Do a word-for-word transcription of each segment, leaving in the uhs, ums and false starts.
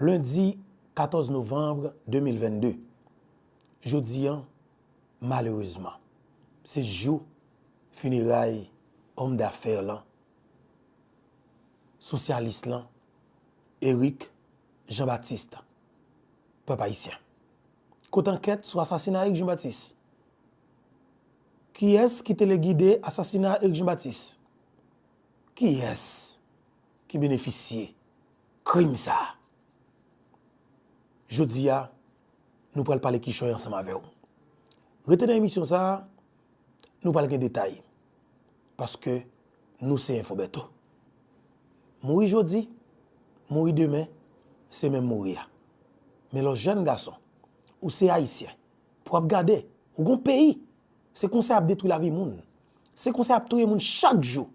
Lendi katòz novanm de mil vennde, jodi a, malerezman, se jou fineray òm dafè lan, sosyalis lan, Eric Jean Baptiste, pèp ayisyen. Kote ankèt sou asasina Eric Jean Baptiste? Kiyès ki te le gide asasina Eric Jean Baptiste? Kiyès ki benefisye krim sa a? Jodi a, nou pral pale kichòy ansanm avè w. Rete nan emisyon sa a, nou pral gen detay. Paske nou se Enfo Bèto. Mouri jodi, mouri demen, se menm mouri a. Men lè w jèn gason, ou se ayisyen, pou w ap gade, ou gon peyi, se konsa y ap detwi lavi moun. Se konsa y ap touye moun chak jou.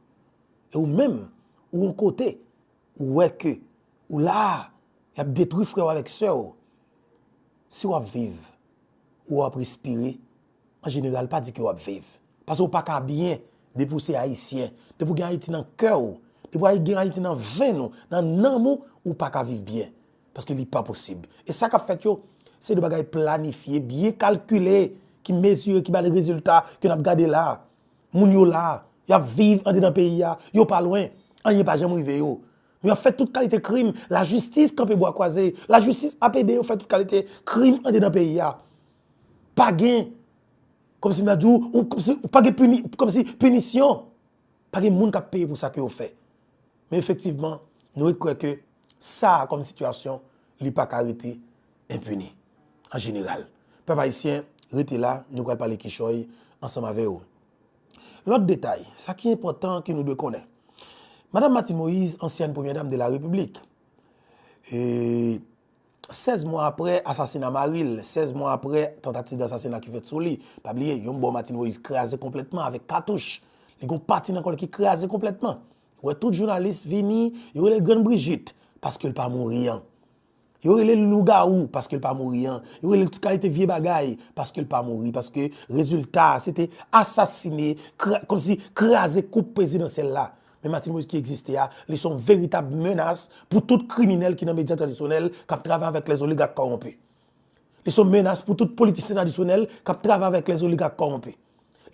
E ou menm, ou yon kote, ou wè ke ou la a, y ap detwi frè w avèk sè w. Si w ap viv, ou w ap respire, an jeneral, pa di ke w ap viv. Paske w pa ka byen depi w se ayisyen, depi w gen Ayiti nan kè w, depi w gen Ayiti nan venn ou, nan nanm ou, ou pa ka viv byen. Paske li pa posib. E sa k ap fèt yo, se de bagay planifye, byen kalkile, ki mezire, ki ba rezilta ke n ap gade la a. Moun yo la a, y ap viv andedan peyi a, yo pa lwen, anyen pa janm rive yo. Men y ap fè tout kalite krim, lajistis kanpe bwa kwaze, lajistis ap ede yo fè tout kalite krim andedan peyi a. Pa gen, kòmsi m ta di w, ou, kòmsi, pa gen pini, kòmsi pinisyon. Pa gen moun k ap peye pou sa ke yo fè. Men efektivman, nou ret kwè ke sa a kòm sitiyasyon, li pa ka rete enpini, an jeneral. Pèp ayisyen, rete la, nou pral pale kichòy ansanm avè w. Lòt detay, sa ki enpòtan ke nou dwe konnen. Madanm Martine Moïse, ansyèn premyè dam de la Repiblik, e sèz mwa aprè asasina mari l, sèz mwa aprè tantativ dasasina ki fèt sou li, pa bliye, yon bò Martine Moïse kraze konplètman avèk katouch. Li gon pati nan kò l ki kraze konplètman. Ou wè tout jounalis vini, yo rele l Grann Brijit, paske l pa mouri an. Yo rele l lougawou, paske l pa mouri an. Yo rele l tout kalite vye bagay, paske l pa mouri. Paske rezilta a, se te asasine, kra-, kòmsi kraze koup prezidansyèl la. Men Martine Moïse ki egziste a, li se yon veritab menas pou tout kriminèl ki nan medya tradisyonèl k ap travay avèk lèzoligak kòwonpi. Li se yon menas pou tout politisyen tradisyonèl k ap travay avèk lèzoligak kòwonpi.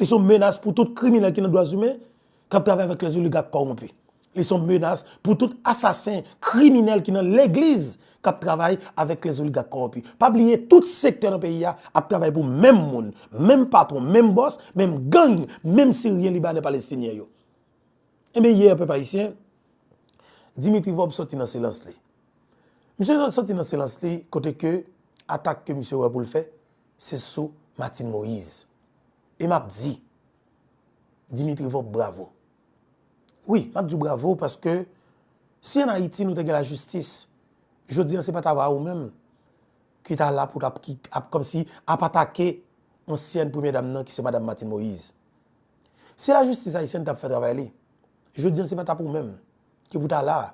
Li se yon menas pou tout kriminèl ki nan dwa imen k ap travay avèk lèzoligak kòwonpi. Li se yon menas pou tout asasen, kriminèl ki nan legliz k ap travay avèk lèzoligak kòwonpi. Pa bliye, tout sektè nan peyi a ap travay pou menm moun, menm patwon, menm bòs, menm gang, menm Siryen, Libanè, Palestinyen yo. Enben, yè, pèp ayisyen, Dimitri Vorbe soti nan silans li. Misye soti nan silans li kote ke atak ke misye wè pou l fè, se sou Martine Moïse. E m ap di, Dimitri Vorbe, bravo. Wi, m ap di w bravo paske si ann Ayiti nou te gen lajistis, jodi an se pa t ava ou menm ki ta la pou t ap, ki ap kòmsi ap atake ansyèn premyè dam nan ki se madanm Martine Moïse. Si lajistis ayisyèn t ap fè travay li, jodi an se pa t ap ou menm ki pou ta la a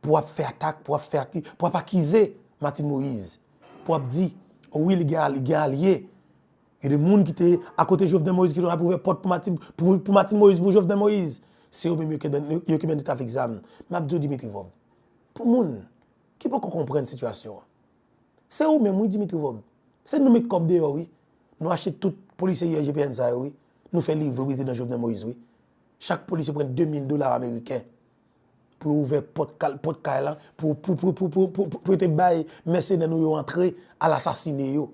pou w ap fè atak, pou w ap fè aki-, pou w ap akize Martine Moïse, pou w ap di, o wi, li gen, li gen alye. Gen de moun ki te akote Jovenel Moïse ki te ap ouvè pòt pou Martine, pou, pou Martine Moïse, pou Jovenel Moïse. Se yo menm yo ki, yo ki mennen trafik zam. M ap di w, Dimitri Vorbe, pou moun ki poko konprann sitiyasyon an, se ou menm, wi, Dimitri Vorbe. Se nou met kòb deyò, wi. Nou achte tout polisye I G P N sa yo, wi. Nou fè livre prezidan Jovenel Moïse, wi. Chak polisye pran de mil dola ameriken pou yo ouvè pòt kal-, pòt kay la, pou, pou, pou yo te bay mèsenè nou yo antre al asasine yo.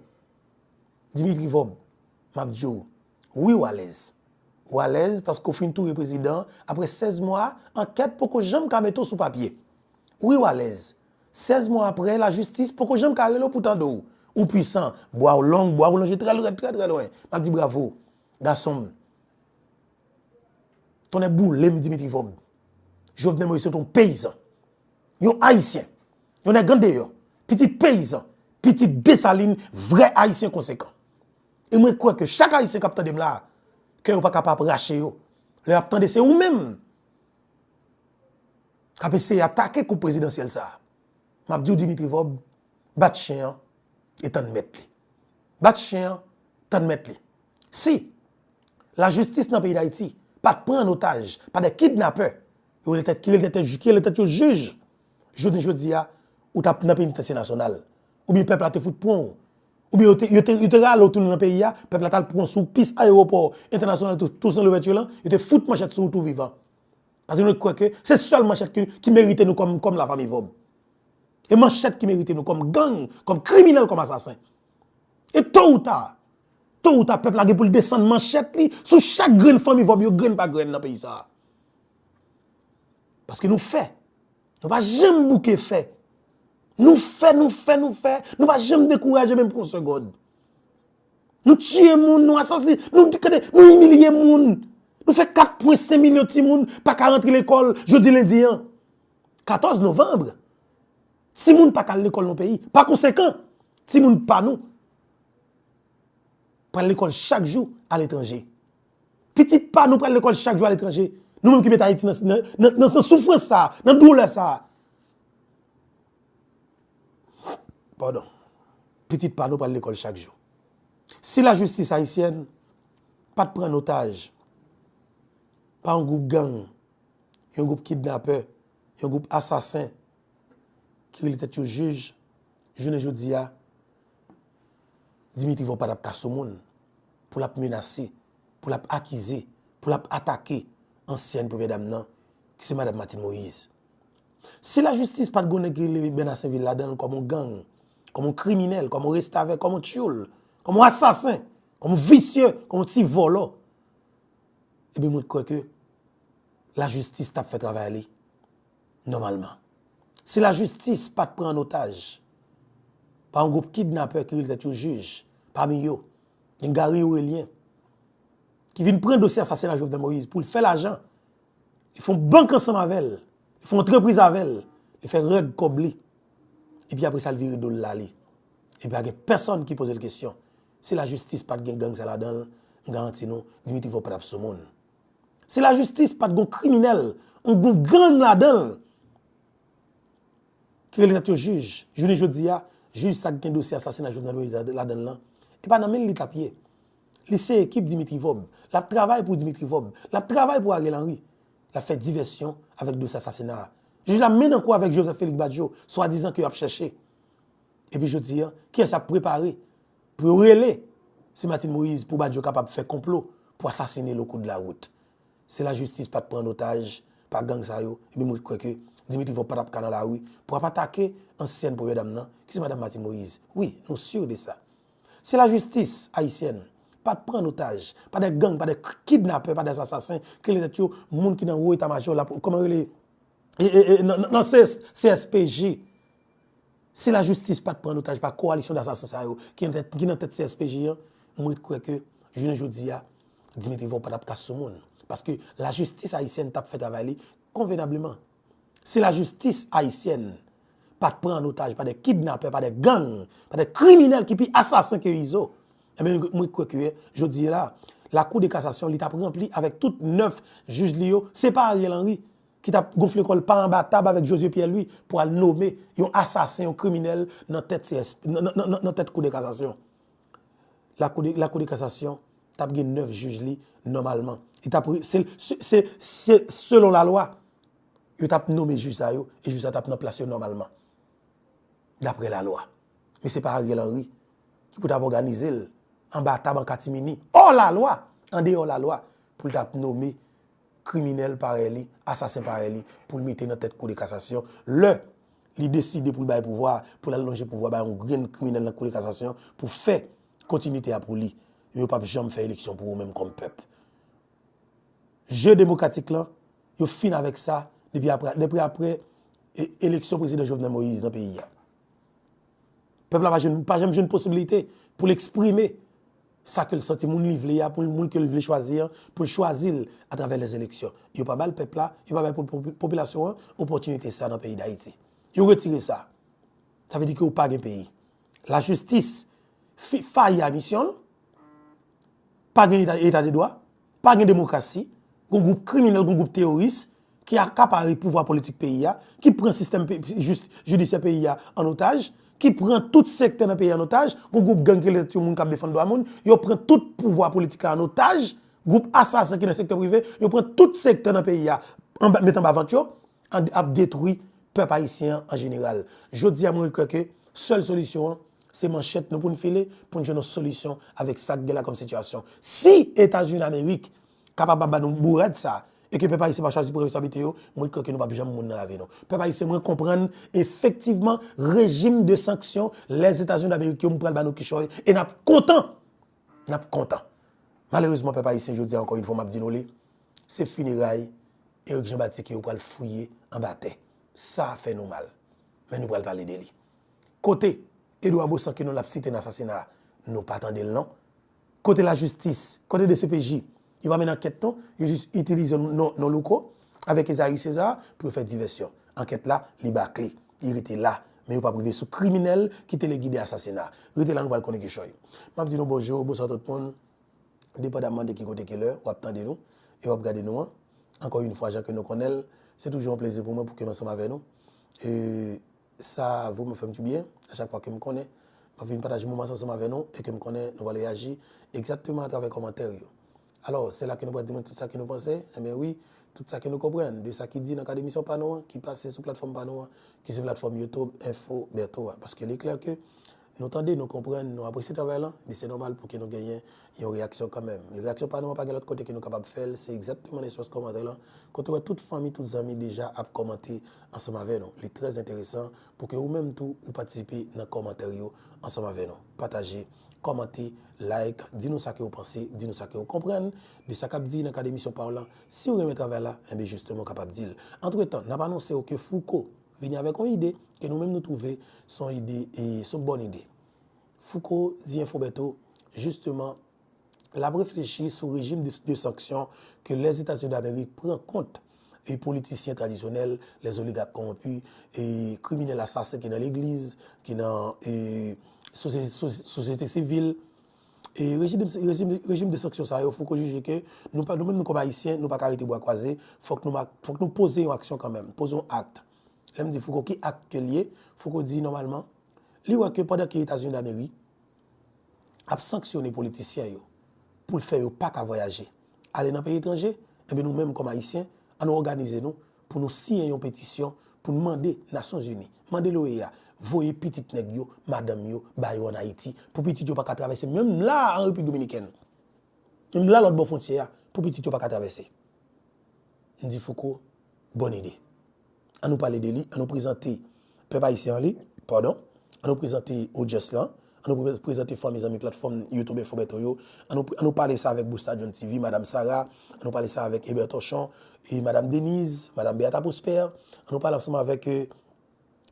Dimitri Vorbe, m ap di w, wi, w alèz. W alèz paske w fin touye prezidan an, apre sèz mwa, ankèt poko janm ka mete w sou papye. Wi, w alèz. Sèz mwa apre, lajistis poko janm ka rele w pou tande w. Ou pwisan, bra w long, bra w lonje trè, trè, trè, trè lwen. M ap di bravo, gason m. Tonnè boule m, Dimitri Vorbe. Jovenel Moïse se te yon peyizan. Yon ayisyen. Yon nèg andeyò. Pitit peyizan. Pitit Desalin, vrè ayisyen konsekan. E mwen kwè ke chak ayisyen k ap tande m la a, kè yo pa ka pa rache yo. Lè y ap tande se ou menm k ap eseye atake koup prezidansyèl sa a. M ap di w, Dimitri Vorbe, bat chen an e tann mèt li. Bat chen an, tann mèt li. Si lajistis nan peyi Dayiti pa t pran an otaj pa de kidnapè, yo rele tèt, ki rele tèt, ki rele tèt yo jij, jounen jodi a, ou t ap nan penitansye nasyonal. Oubyen pèp la te fout pran w. Oubyen yo te, yo te, yo te rale w tounen nan peyi a, pèp la t al pran w sou pis ayewopò entènasyonal Tou-, Toussaint Louverture lan, yo te fout manchèt sou ou tou vivan. Paske nou kwè ke se sèl manchèt ki, ki merite nou kòm, kòm lafanmi Vòb. E manchèt ki merite nou kòm gang, kòm kriminèl, kòm asasen. E to ou ta, to ou ta, pèp la gen pou l desann manchèt li sou chak grenn fanmi Vòb yo, grenn pa grenn nan peyi sa a. Paske nou fè. Nou pa janm bouke fè. Nou fè, nou fè, nou fè. Nou pa janm dekouraje menm pou yon segond. Nou tiye moun, nou asasin, nou, nou imilye moun. Nou fè kat pwen senk milyon timoun pa ka rantre lekòl jodi lendi an, katòz novanm. Timoun pa ka al lekòl nan peyi. Pa konsekan, timoun pa nou pral lekòl chak jou aletranje. Pitit pa nou pral lekòl chak jou aletranje. Nou menm ki met Ayiti nan, nan, nan, nan, nan soufrans sa a, nan doulè sa a. Padon. Pitit pa nou pral lekòl chak jou. Si lajistis ayisyèn pa t pran an otaj pa yon gwoup gang, yon gwoup kidnapè, yon gwoup asasen ki rele tèt yo jij, jounen jodi a, Dimitri Vorbe pa t ap ka sou moun pou l ap menase, pou l ap akize, pou l ap atake ansyèn premyè dam nan, ki se madanm Martine Moïse. Si lajistis pa t gon nèg ki rele Bernard Sainvil ladan l kòm yon gang, kòm yon kriminèl, kòm yon restavèk, kòm yon tyoul, kòm yon asasen, kòm yon visye, kòm yon ti vòlò, ebyen mwen kwè ke lajistis t ap fè travay li nòmalman. Si lajistis pa t pran an otaj pa yon gwoup kidnapè ki rele tèt yo jij, pami yo, gen Gary Aurelien, ki vin pran dosye asasina Jovenel Moïse pou l fè lajan, li fè yon bank ansanm avè l, li fè yon antrepriz avè l, li fè règ kòb li, epi apre sa l vire do l l ale. Epi pa gen pèsonn ki poze l kesyon. Si lajistis pa t gen gang sa ladan l, m garanti nou, Dimitri Vorbe pa t ap sou moun. Si lajistis pa t gon kriminèl, yon gwoup gang ladan l, ki rele tèt yo jij, jounen jodi a, jij sa k gen dosye asasina Jovenel Moïse ladan l lan, e pa nan men l li t ap ye. Li se ekip Dimitri Vorbe. L ap travay pou Dimitri Vorbe. L ap travay pou Ariel Henry. L ap fè divèsyon avèk dosye asasina a. Jij la men nan kou avèk Joseph Félix Badio, swadizan ke yo ap chèche. Epi jodi a, kiyès ap prepare pou yo rele? Se Martine Moïse pou Badio kapab fè konplo pou asasine l au cours de la route. Si lajistis pa t pran an otaj pa gang sa yo, ebyen mwen kwè ke Dimitri Vorbe pa t ap ka nan lari pou ap atake ansyèn premyè dam nan, ki se madanm Martine Moïse. Wi, nou si de sa. Si lajistis ayisyèn pa t pran an otaj pa de gang, pa de k-, kidnapè, pa de asasen, ki rele tèt yo moun ki nan wo eta majò la, kòman yo rele, e, e, e, nan, nan, nan C S, C S P J. Si lajistis pa t pran an otaj pa kowalisyon dasasen sa yo ki nan tèt, ki nan tèt C S P J an, mwen kwè ke jounen jodi a, Dimitri Vorbe pa t ap ka sou moun. Paske lajistis ayisyèn t ap fè travay li konvenableman. Si lajistis ayisyèn pa t pran an otaj pa de kidnapè, pa de gang, pa de kriminèl ki pi asasen ke Izo, ebyen, mwen kwè ke jodi a la, Lakou de Kasasyon, li t ap ranpli avèk tout nèf jij li yo, se pa Ariel Henry ki t ap gonfle kò l pa anba tab avèk Josué Pierre-Louis pou al nome yon asasen, yon kriminèl nan tèt C S, nan, nan, nan, nan tèt Kou de Kasasyon. Lakou de, Lakou de Kasasyon t ap gen nèf jij li nòmalman. Li t ap re-, se, se, se, se selon lalwa, yo t ap nome jij sa yo, e jij sa t ap nan plas yo nòmalman. Daprè lalwa. Men se pa Ariel Henry ki pou t ap òganize l anba tab an katimini, hors la loi, andeyò lalwa, pou l t ap nome kriminèl parèy li, asasen parèy li, pou l mete nan tèt Kou de Kasasyon. Lè li deside pou l bay pouvwa, pou l al lonje pouvwa bay yon grenn kriminèl nan Kou de Kasasyon, pou fè kontinite a pou li, men yo p ap janm fè eleksyon pou ou menm kòm pèp. Je demokratik lan, yo fin avèk sa depi apre, depi apre, e, eleksyon prezidan Jovenel Moïse nan peyi a. Pèp la pa jwenn, pa janm jwenn posibilite pou l eksprime sa ke l santi, moun li vle a, pou l, moun ke l vle chwazi an, pou l chwazi l atravè lèzeleksyon. Yo pa ba l pèp la, yo pa bay po-, po-, popilasyon an opòtinite sa nan peyi Dayiti. Yo retire sa. Sa vle di ke ou pa gen peyi. Lajistis fi-, fayi a misyon l. Pa gen eta, eta de dwa, pa gen demokrasi, gon gwoup kriminèl, gon gwoup teworis ki akapare pouvwa politik peyi a, ki pran sistèm pe-, jis-, jidisyè peyi a an otaj, ki pran tout sektè nan peyi a an otaj, gon gwoup gang ki rele tèt yo moun k ap defann dwa moun, yo pran tout pouvwa politik la an otaj, gwoup asasen ki nan sektè prive, yo pran tout sektè nan peyi a, anba, met anba vant yo, an, ap detwi pèp ayisyen an an jeneral. Jodi a, mwen kwè ke sèl solisyon an, se manchèt nou pou n file, pou n jwenn yon solisyon avèk sa k gen la kòm sitiyasyon. Si Etazini Damerik kapab ap ba nou bourad sa, e ke pèp ayisyen pa chwazi pran responsablite yo, mwen kwè ke nou p ap janm moun nan lavi nou. Pèp ayisyen, mwen konprann efektivman rejim de sanksyon Lèzetazini Damerik yo, m pral ba nou kichòy, e n ap kontan. N ap kontan. Malerezman, pèp ayisyen, jodi a, ankò yon fwa, m ap di nou li, se fineray Eric Jean Baptiste ke yo pral fouye anba tè. Sa fè nou mal. Men nou pral pale de li. Kote Edouard Baussan ke nou l ap site nan asasina a, nou pa tande l non. Kote lajistis, kote D C P J, yo pa mennen ankèt non, yo jis itilize non, non Louko avèk Ezaïe César pou yo fè divèsyon. Ankèt la, li bakle, li rete la, men yo p ap rive sou kriminèl ki te legide asasina a. Rete la, nou pral konnen kichòy. M ap di nou bonjou, bonswa tout moun. Depandamman de ki kote, ki lè w ap tande nou e w ap gade nou an, ankò yon fwa, jan ke nou konnen l, se toujou yon plezi pou mwen pou ke m ansanm avè nou. E sa vrèman fè m du byen, a chak fwa ke m konnen m ap vin pataje moman sa ansanm avè nou e ke m konnen nou pral reyaji egzakteman atravè kòmantè yo. Alò, se la ke nou pral di mwen tout sa ke nou panse, enben wi, tout sa ke nou konprann de sa ki di nan kad emisyon pa nou an, ki pase sou platfòm pa nou an, ki se platfòm YouTube Info Bertho a. Paske li klè ke nou tande, nou konprann, nou apresye travay lan, li se nòmal pou ke nou genyen yon reyaksyon kanmenm. Reyaksyon pa nou an pa gen lòt kote ke nou kapab fè l, se egzakteman nan espas kòmantè lan, kote w wè tout fanmi, tout zanmi deja ap kòmante ansanm avè nou. Li trè enteresan pou ke ou menm tou ou patisipe nan kòmantè yo ansanm avè nou. Pataje, kòmante, like, di nou sa ke w panse, di nou sa ke w konprann de sa k ap di nan kad emisyon pa w lan. Si w renmen travay la, enben jisteman w kapab di l. Antretan, n ap anonse w ke Fouco vini avèk yon ide ke nou menm nou twouve se yon ide, e se yon bòn ide. Fouco di Info Bertho, jisteman, l ap reflechi sou rejim de, de sanksyon ke Lèzetazini Damerik pran kont e politisyen tradisyonèl, lèzoligak kòwonpi, e kriminèl asasen ki nan legliz, ki nan, e, sosye-, sosye-, sosyete sivil. E rejim, rejim, rejim de sanksyon sa yo, Fouco jije ke nou pa, nou menm nou kòm Ayisyen, nou pa ka rete bra kwaze, fòk nou ma-, fòk nou poze yon aksyon kanmenm, poze yon akt. Lè m di Fouco ki akt ke l ye, Fouco di nòmalman, li wè ke pandan ke Etazini Damerik ap sanksyone politisyen yo pou l fè yo pa ka vwayaje, ale nan peyi etranje, enben nou menm kòm Ayisyen, ann nou òganize nou pou nou siyen yon petisyon pou n mande Nasyonzini, mande l'OEA, voye pitit nèg yo, madanm yo, ba yo ann Ayiti, pou pitit yo pa ka travèse menm la an Repiblik Dominikèn. Menm la lòt bò fwontyè a, pou pitit yo pa ka travèse. M di Fouco, bòn ide. Ann nou pale de li, ann nou prezante pèp ayisyen an li, padon, ann nou prezante odyans lan, ann nou pre-, prezante fanmi zanmi platfòm YouTube Info Bertho yo, ann nou, ann nou pale sa avèk Busta John T V, Madam Sarah, ann nou pale sa avèk Eber Torchon, e Madam Denise, Madam Beata Prosper, ann nou pale ansanm avèk, e,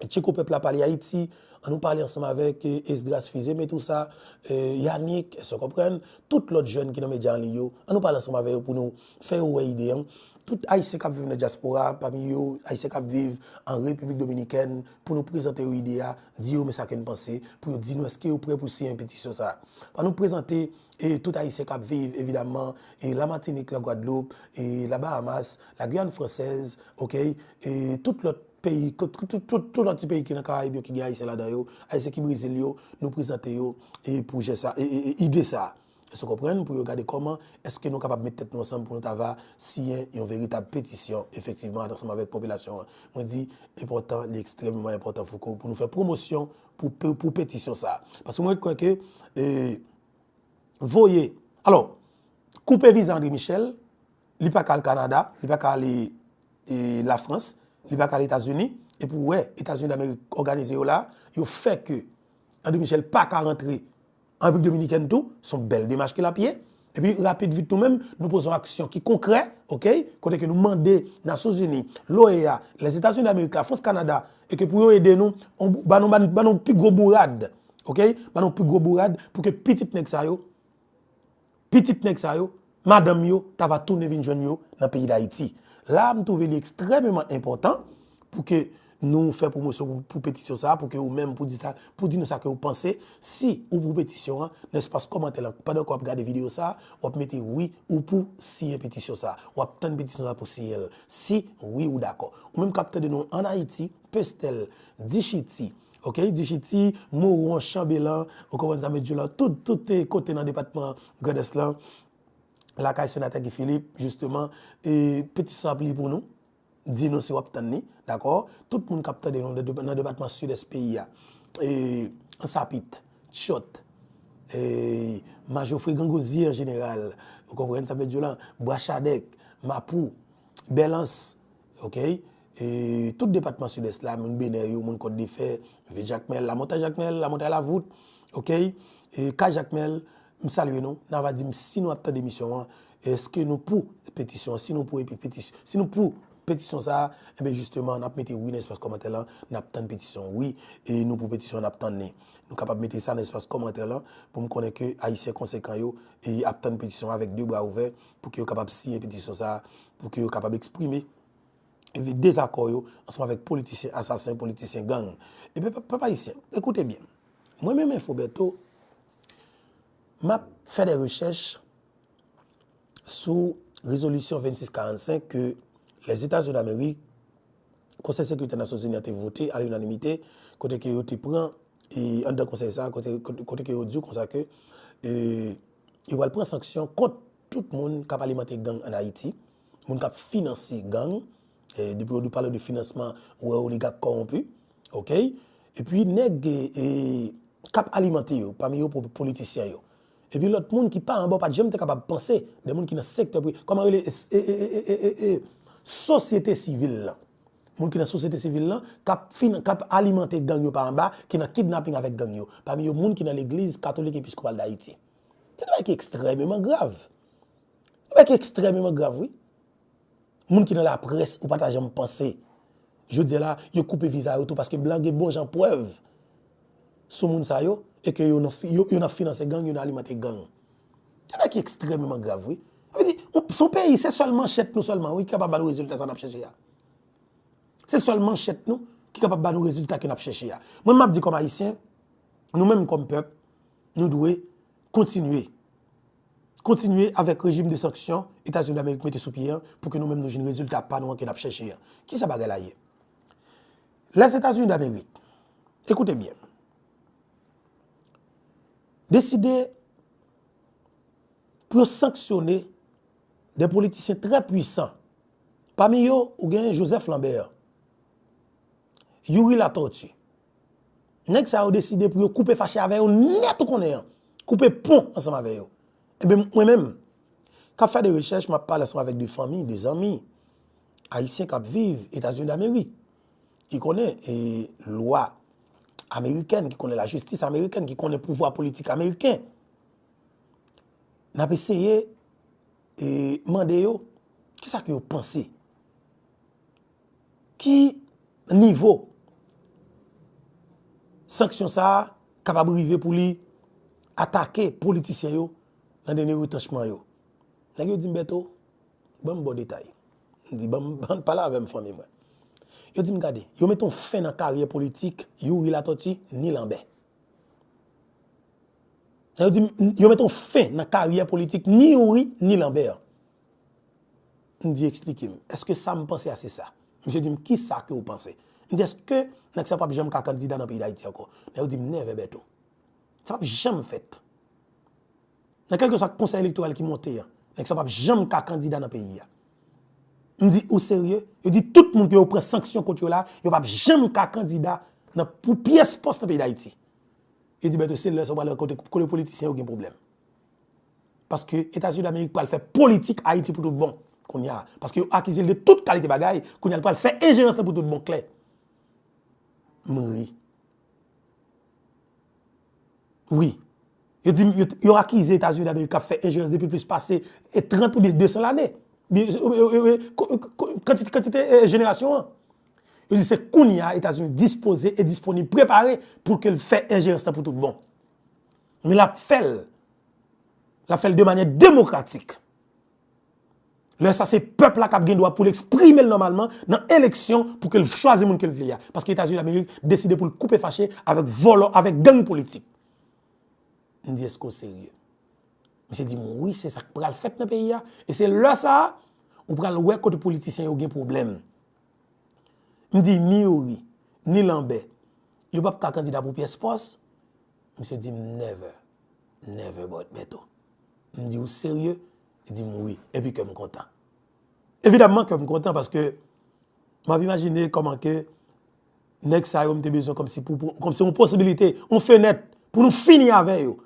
Tcheko Pèp la pale Ayiti, ann nou pale ansanm avèk, e, Esdras Fils-Aimé tou sa, e, Yannick, èske w konprann? Tout lòt jèn ki nan medya an liy yo, ann nou pale ansanm avè yo pou nou fè yo wè ide an. Tout Ayisyen k ap viv nan dyaspora, pami yo, Ayisyen k ap viv an Repiblik Dominikèn, pou nou prezante yo ide a, di yo men sa ke n panse, pou yo di nou èske yo prè pou siyen petisyon sa a. Ann nou prezante, e, tout Ayisyen k ap viv, evidaman, e, Lamatinik, Lagwadloup, e, Labahamas, Lagiyàn Fransèz, oke, e, tout lòt peyi, tout, tout, tout, tout lòt ti peyi ki nan Karayib yo, ki gen Ayisyen ladan yo, Ayisyen ki Brezil yo, nou prezante yo, e, pwojè sa, e, e, e, ide sa. Èske w konprann? Pou yo gade kòman èske nou kapab met tèt nou ansanm pou nou ta va siyen yon veritab petisyon, efektivman, ansanm avèk popilasyon an. Mwen di, enpòtan, li ekstrèmeman enpòtan, Fouco, pou nou fè pwomosyon pou, pou, pou petisyon sa a. Paske mwen kwè ke, e, voye, alò, koupe viza André Michel, li pa ka al Kanada, li pa ka ale, e, Lafrans, li pa ka al Etazini, epi w wè Etazini Damerik òganize yo la, yo fè ke André Michel pa ka rantre an Repiblik Dominikèn tou, se yon bèl demach ke l ap ye. Epi, rapid vit nou menm, nou poze yon aksyon ki konkrè, oke? Kote ke nou mande Nasyonzini, l'OEA, Lèzetazini Damerik, Lafrans, Kanada, e ke pou yo ede nou, on, ba nou, ba nou, ba nou pi gwo bourad, oke? Ba nou pi gwo bourad pou ke pitit nèg sa yo, pitit nèg sa yo, madanm yo, ta va tounen vin jwenn yo nan peyi Dayiti. La, m twouve li ekstrèmeman enpòtan pou ke nou fè pwomosyon pou, pou petisyon sa a, pou ke ou menm, pou di sa, pou di nou sa ke ou panse, si ou pou petisyon an, nan espas kòmantè lan, pandan ke w ap gade videyo sa a, w ap mete wi ou pou siyen petisyon sa a. W ap tann petisyon sa a pou siyen l, si wi ou dakò. Ou menm k ap tande nou ann Ayiti, Pestèl, Dichiti, oke, Dichiti, Mowon, Chanbelan, ou konprann sa m vle di w la, tout, tout, e, kote nan depatman Grandès lan, lakay Senatè Guy Philippe, jisteman, e, petisyon ap li pou nou. di nou si w ap tann li, dakò? Tout moun k ap tande nou nan de-, nan depatman Sidès peyi a, e, Ansapit, Tyòt, e, Majofre, Grangozye an jeneral, ou konprann sa m vle di w la, Bwa Chadèk, Mapou, Bèlans, oke? E, tout depatman Sidès la, moun Benè yo, moun Kòt de Fè, Vil Jakmèl, Lamontay Jakmèl, Lamontay Lavout, oke? E, Kay Jakmèl, m salye nou, n a va di m si nou ap tande emisyon an, èske nou pou petisyon an, si nou pou epi petisyon, si nou pou petisyon sa a, enben jisteman, n ap mete wi nan espas kòmantè lan, n ap tann petisyon wi, e nou pou petisyon an, n ap tann li. Nou kapab mete sa nan espas kòmantè lan pou m konnen ke Ayisyen konsekan yo e ap tann petisyon an avèk de bra ouvè pou ke yo kapab siyen petisyon sa a, pou ke yo kapab eksprime dezakò yo ansanm avèk politisyen asasen, politisyen gang. Epi pèp ayisyen, ekoute byen. Mwen menm Enfo Bèto, m ap fè de rechèch sou rezolisyon vennsis karannsenk ke Lèzetazini Damerik, Konsèy Sekirite Nasyonzini an te vote a linanimite, kote ke yo te pran, e anndan konsèy sa, kote, kote, kote ke yo di konsa ke, e, yo pral pran sanksyon kont tout moun k ap alimante gang ann Ayiti, moun k ap finanse gang, e, depi yo pale de finansman, ou wè oligak kòwonpi, oke? Epi nèg, e, e, k ap alimante yo, pami yo po-, politisyen yo. Epi lòt moun ki pa anba w pa t janm te kapab panse, de moun ki nan sektè pri-, kòman rele, e, e, e, e, e, e, e, sosyete sivil lan. Moun ki nan sosyete sivil lan, k ap fin-, k ap alimante gang yo pa anba, ki nan kidnaping avèk gang yo. Pami yo, moun ki nan legliz katolik episkopal d Ayiti. Se de bagay ki ekstrèmeman grav. Se de bagay ki ekstrèmeman grav, wi. Moun ki nan laprès, ou pa ta janm panse. Jodi a la, yo koupe viza yo tou paske blan gen bon jan prèv sou moun sa yo e ke yo nan fi-, yo, yo nan finanse gang, yo nan alimante gang. Se bagay ki ekstrèmeman grav, wi. Sa vle di, se yon peyi, se sèl manchèt nou sèlman, wi, ki kapab ba nou rezilta sa n ap chèche a. Se sèl manchèt nou ki kapab ba nou rezilta ke n ap chèche a. Mwen, m ap di kòm Ayisyen, nou menm kòm pèp, nou dwe kontinye. Kontinye avèk rejim de sanksyon Etazini Damerik mete sou pye an pou ke nou menm nou jwenn rezilta pa nou an ke n ap chèche an. Kisa bagay la ye? Lèzetazini Damerik, ekoute byen, deside pou yo sanksyone de politisyen trè pwisan. Pami yo, ou genyen Joseph Lambert, Youri Latortue. Nèg sa yo deside pou yo koupe fache avè yo nèt, ou konnen an. Koupe pon ansanm avè yo. Ebyen, mwen menm, k ap fè de rechèch, m ap pale ansanm avèk de fanmi, de zanmi ayisyen k ap viv Etazini Damerik, ki konnen, e, lwa amerikèn, ki konnen lajistis amerikèn, ki konnen pouvwa politik ameriken. N ap eseye, e, mande yo, kisa ke yo panse? Ki nivo sanksyon sa a kapab rive pou li atake politisyen yo nan dènye retranchman yo? Nèg yo di m, Bèto, ban m ba w detay. M di, ban m, ban m pale avè m, fanmi mwen. Yo di m, gade, yo mete yon fen nan karyè politik Youri Latortue ni Lambert. Yo di m, yo mete yon fen nan karyè politik ni Youri ni Lambert. M di, eksplike m, èske sa m panse a se sa? Misye di m, kisa ke w panse? M di, èske nèg sa p ap janm ka kandida nan peyi Dayiti ankò? Nèg yo di m, never, Bèto. Sa p ap janm fèt. Nan kèlkeswa konsèy elektoral ki monte an, nèg sa p ap janm ka kandida nan peyi a. M di, ou serye? Yo di, tout moun ke yo pran sanksyon kont yo la, yo p ap janm ka kandida nan, pou pyès pòs nan peyi Dayiti. Yo di, Bèto, se lè sa w pral wè kote, kote politisyen yo gen pwoblèm. Paske Etazini Damerik pral fè politik Ayiti pou tout bon kounye a. Paske yo akize l de tout kalite bagay, kounye a l pral fè enjerans lan pou tout bon klè. M ri. Wi. Yo di, yo, yo akize Etazini Damerik k ap fè enjerans depi plis pase, e, trant ou de san lane. Bi-, e, e, e, e, ko-, ko-, kantite, kantite, e, jenerasyon an. Yo di se kounye a Etazini dispoze e disponib, prepare pou ke l fè enjerans lan pou tout bon. Men l ap fè l. L ap fè l de manyè demokratik. Lè sa, se pèp la k ap gen dwa pou l eksprime l nòmalman nan eleksyon pou ke l chwazi moun ke l vle a. Paske Etazini Damerik deside pou l koupe fache avèk vòlò, avèk gang politik. M di, èske w serye? Misye di m, wi, se sa k pral fèt nan peyi a. E se lè sa a, ou pral wè kote politisyen yo gen pwoblèm. M di, ni Youri, ni Lambert, yo p ap ka kandida pou pyès pòs. Misye di m, never, never, Bèto. M di, ou serye? Li di m, wi. Epi kè m kontan. Evidamman, kè m kontan paske M ap imajine kòman ke nèg sa yo m te bezwen kòmsi pou, pou, kòmsi yon posibilite, yon fenèt pou nou fini avè yo.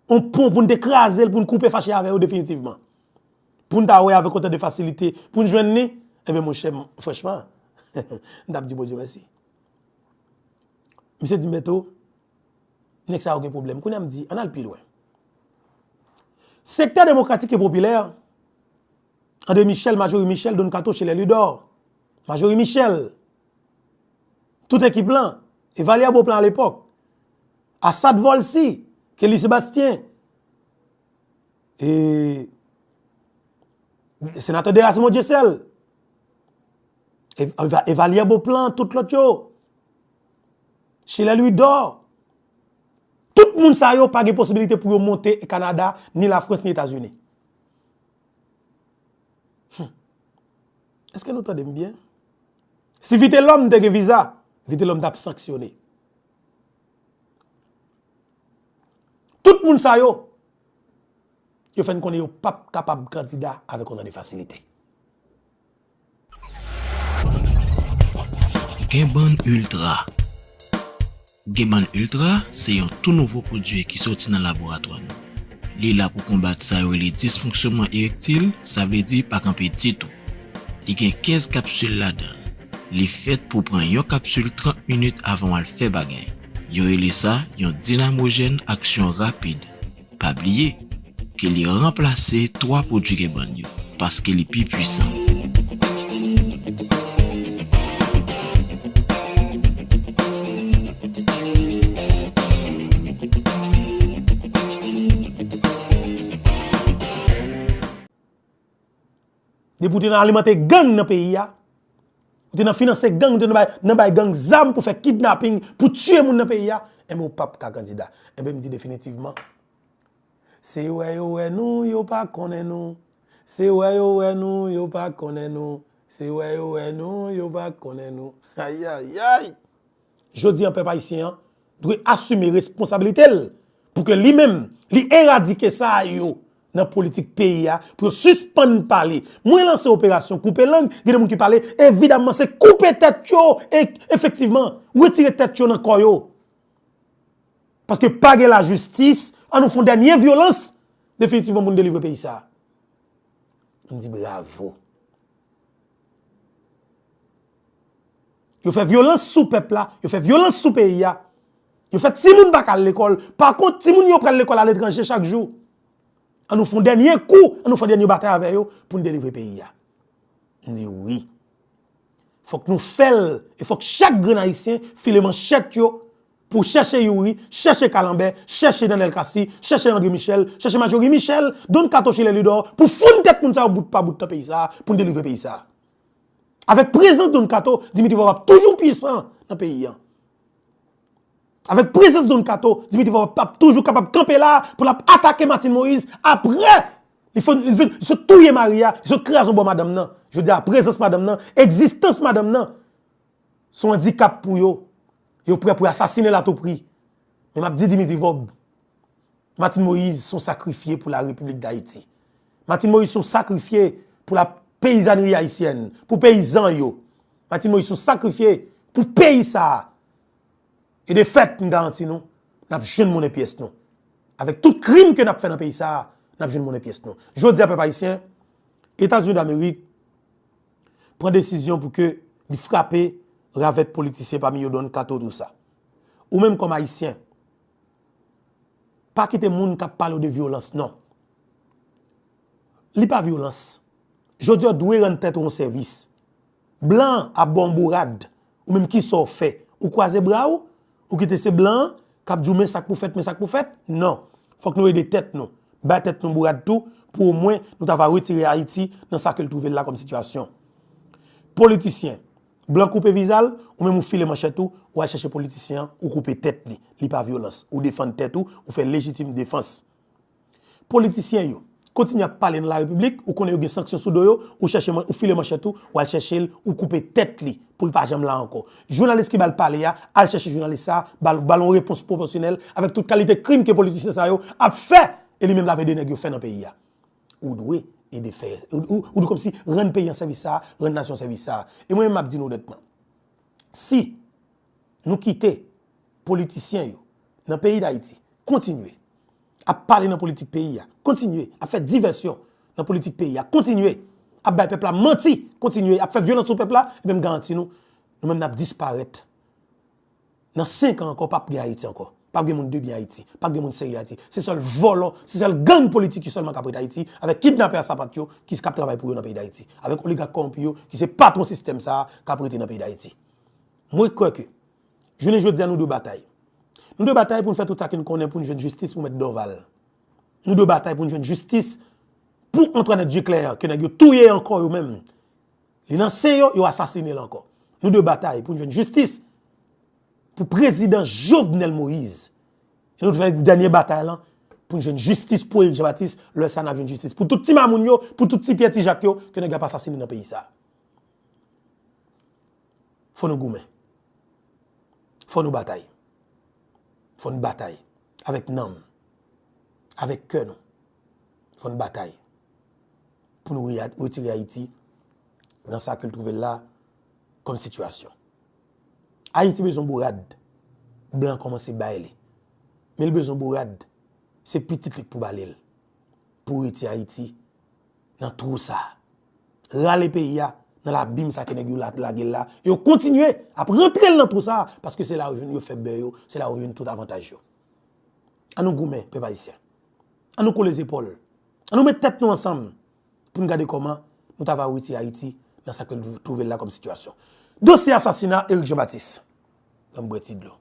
Yon pon pou n te kraze l, pou n koupe fache avè yo definitivman. Pou n ta wè avèk otan de fasilite, pou n jwenn li, ebyen monchè, m, franchman, m t ap di Bondye mèsi. Misye di m, Beto, nèg sa yo gen pwoblèm. Kounye a m di, ann al pi lwen. Sektè demokratik e popilè, André Michel, Majorie Michel, Don Kato, Chelè Lidò, Majorie Michel, tout ekip lan, Evalière Beauplan alepòk, Assad Volcy, Kelly Sébastien, e, senatè Déracimond Dieuseul, Eva-, Evalière Beauplan, tout lòt yo, Chelè Louidor, tout moun sa yo pa gen posibilite pou yo monte Kanada, ni Lafrans, ni Etazini. Hmm. Èske nou tande m byen? Si Vitelhomme te gen viza, Vitelhomme t ap sanksyone. Tout moun sa yo, yo fè n konnen yo p ap kapab kandida avèk yon tan de fasilite. Genbann Ultra. Genbann Ultra se yon tou nouvo pwodui ki soti nan laboratwa nou. Li la pou konbat sa yo rele disfonksyonman erektil, sa vle di pa kanpe ditou. Li gen kenz kapsil ladan l. Li fèt pou pran yon kapsil trant minit avan w al fè bagay. Yo rele sa yon dinamojèn aksyon rapid. Pa bliye ke li ranplase twa pwodui Genbann yo, paske li pi pwisan. Depi w te nan alimante gang nan peyi a, ou te nan finanse gang, ou te nan bay, nan bay gang zam pou fè kidnaping, pou tiye moun nan peyi a, enben ou p ap ka kandida. Enben m di definitivman, se wè yo wè nou, yo pa konnen nou. Se wè yo wè nou, yo pa konnen nou. Se wè yo wè nou, yo pa konnen nou. Ayayay! Jodi a pèp ayisyen an dwe asime responsabilite l pou ke li menm, li eradike sa yo nan politik peyi a, pou yo sispann pale. Mwen lanse operasyon koupe lang, gen de moun ki pale, evidamman se koupe tèt yo, e efektivman, retire tèt yo nan kò yo. Paske pa gen lajistis, an nou fè yon dènye vyolans, definitivman pou n delivre peyi sa a. M di bravo. Yo fè vyolans sou pèp la, yo fè vyolans sou peyi a. Yo fè timoun pa ka al lekòl. Pa kont, timoun yo pral lekòl aletranje chak jou. An nou fè yon dènye kou, an nou fè yon dènye batay avè yo pou n delivre peyi a. M di wi. Fòk nou fè l, e fòk chak grenn ayisyen file manchèt yo pou chèche Youri, chèche Kalanbè, chèche Nanel Cassy, chèche André Michel, chèche Majorie Michel, Don Kato, Chelè Lidò, pou foun tèt moun sa yo bout pa bout nan peyi sa a, pou n delivre peyi sa a. Avèk prezans Don Kato, Dimitri Vorbe ap toujou pwisan nan peyi a. Avèk prezans Don Kato, Dimitri Vorbe ap toujou kapab kanpe la pou l ap atake Martine Moïse apre li fin, li fin, li sot touye mari a, li sot kraze yon bò madanm nan. Jodi a, prezans madanm nan, egzistans madanm nan, se yon andikap pou yo. Yo prè pou yo asasinen l a tou pri. Men m ap di Dimitri Vorbe, Martine Moïse se yon sakrifye pou la Repiblik Dayiti. Martine Moïse se yon sakrifye pou la peyizanri ayisyèn, pou peyizan yo. Martine Moïse se yon sakrifye pou peyi sa a. E de fèt, m garanti nou, n ap jwenn monnen pyès nou. Avèk tout krim ke n ap fè nan peyi sa a, n ap jwenn monnen pyès nou. Jodi a, pèp ayisyen, Etazini Damerik pran desizyon pou ke li frape ravèt politisyen, pami yo Don Kato, tou sa. Ou menm kòm ayisyen, pa kite moun k ap pale w de vyolans, non. Li pa vyolans. Jodi a, w dwe rann tèt ou yon sèvis. Blan an ap ba w yon bourad. Ou menm, kisa w fè? Ou kwaze bra w? Ou kite se blan an k ap di w men sa k pou fèt, men sa k pou fèt? Non. Fòk nou ede tèt nou. Bay tèt nou bourad tou, pou omwen nou ta va retire Ayiti nan sa ke l twouve l la kòm sitiyasyon. Politisyen, blan koupe viza l, ou menm ou file manchèt ou, ou al chèche politisyen an, ou koupe tèt li. Li pa vyolans. Ou defann tèt ou, ou fè lejitim defans. Politisyen yo, kontinye ap pale nan larepiblik, ou konnen yo gen sanksyon sou do yo, ou chèche man-, ou file manchèt ou, ou al chèche l, ou koupe tèt li, pou l pa janm la ankò. Jounalis ki ba l pale a, al chèche jounalis sa a, ba l, ba l yon repons pwopòsyonèl avèk tout kalite krim ke politisyen sa yo ap fè, e li menm l ap ede nèg yo fè nan peyi a. Ou dwe ede fè, ou, ou, ou di kòmsi rann peyi an sèvis sa, rann nasyon sèvis sa. E mwen menm m ap di nou onètman, si nou kite politisyen yo nan peyi Dayiti kontinye ap pale nan politik peyi a, kontinye ap fè divèsyon nan politik peyi a, kontinye ap bay pèp la manti, kontinye ap fè vyolans sou pèp la, ebyen m garanti nou, nou menm n ap disparèt. Nan senk an ankò, p ap gen Ayiti ankò. P ap gen moun de byen Ayiti. P ap gen moun serye Ayiti. Se sèl vòlò, se sèl gang politik yo sèlman k ap ret Ayiti, avèk kidnapè a sapat yo ki k ap travay pou yo nan peyi Dayiti. Avèk oligak kòwonpi yo ki se patwon sistèm sa a k ap rete nan peyi Dayiti. Mwen kwè ke, jounen jodi a, nou dwe batay. Nou dwe batay pou n fè tout sa ke n konnen pou n jwenn jistis pou Mèt Dorval. Nou dwe batay pou n jwenn jistis pou Antoinette Dieuclair, ke nèg yo touye ankò yo menm. Li nan sen yo, yo asasine l ankò. Nou dwe batay pou n jwenn jistis pou prezidan Jovenel Moïse. E nou dwe fè dènye batay lan pou n jwenn jistis pou Eric Jean Baptiste, lè sa n ap jwenn jistis pou tout ti mamoun yo, pou tout ti Pyè ti Jak yo, ke nèg ap asasine nan peyi sa. Fò nou goumen. Fò nou batay. Fò n batay. Avèk nanm. Avèk kè nou. Fò n batay. Pou nou re-, retire Ayiti nan sa ke l twouve l la kòm sitiyasyon. Ayiti bezwen bourad. Blan kòmanse bay li. Men l bezwen bourad. Se pitit li k pou ba li l. Pou retire Ayiti nan twou sa a. Rale peyi a nan labim sa ke nèg yo la-, lage l la. E yo kontinye ap rantre l nan twou sa a, paske se la yo jwenn, yo fè bè yo, se la yo jwenn tout avantaj yo. Ann nou goumen, pèp ayisyen. Ann nou kole zepòl. Ann nou met tèt nou ansanm pou n gade kòman nou ta va retire Ayiti nan sa ke l twouve l la kòm sitiyasyon. Dosye asasina Eric Jean Baptiste. Ban m bwè ti dlo.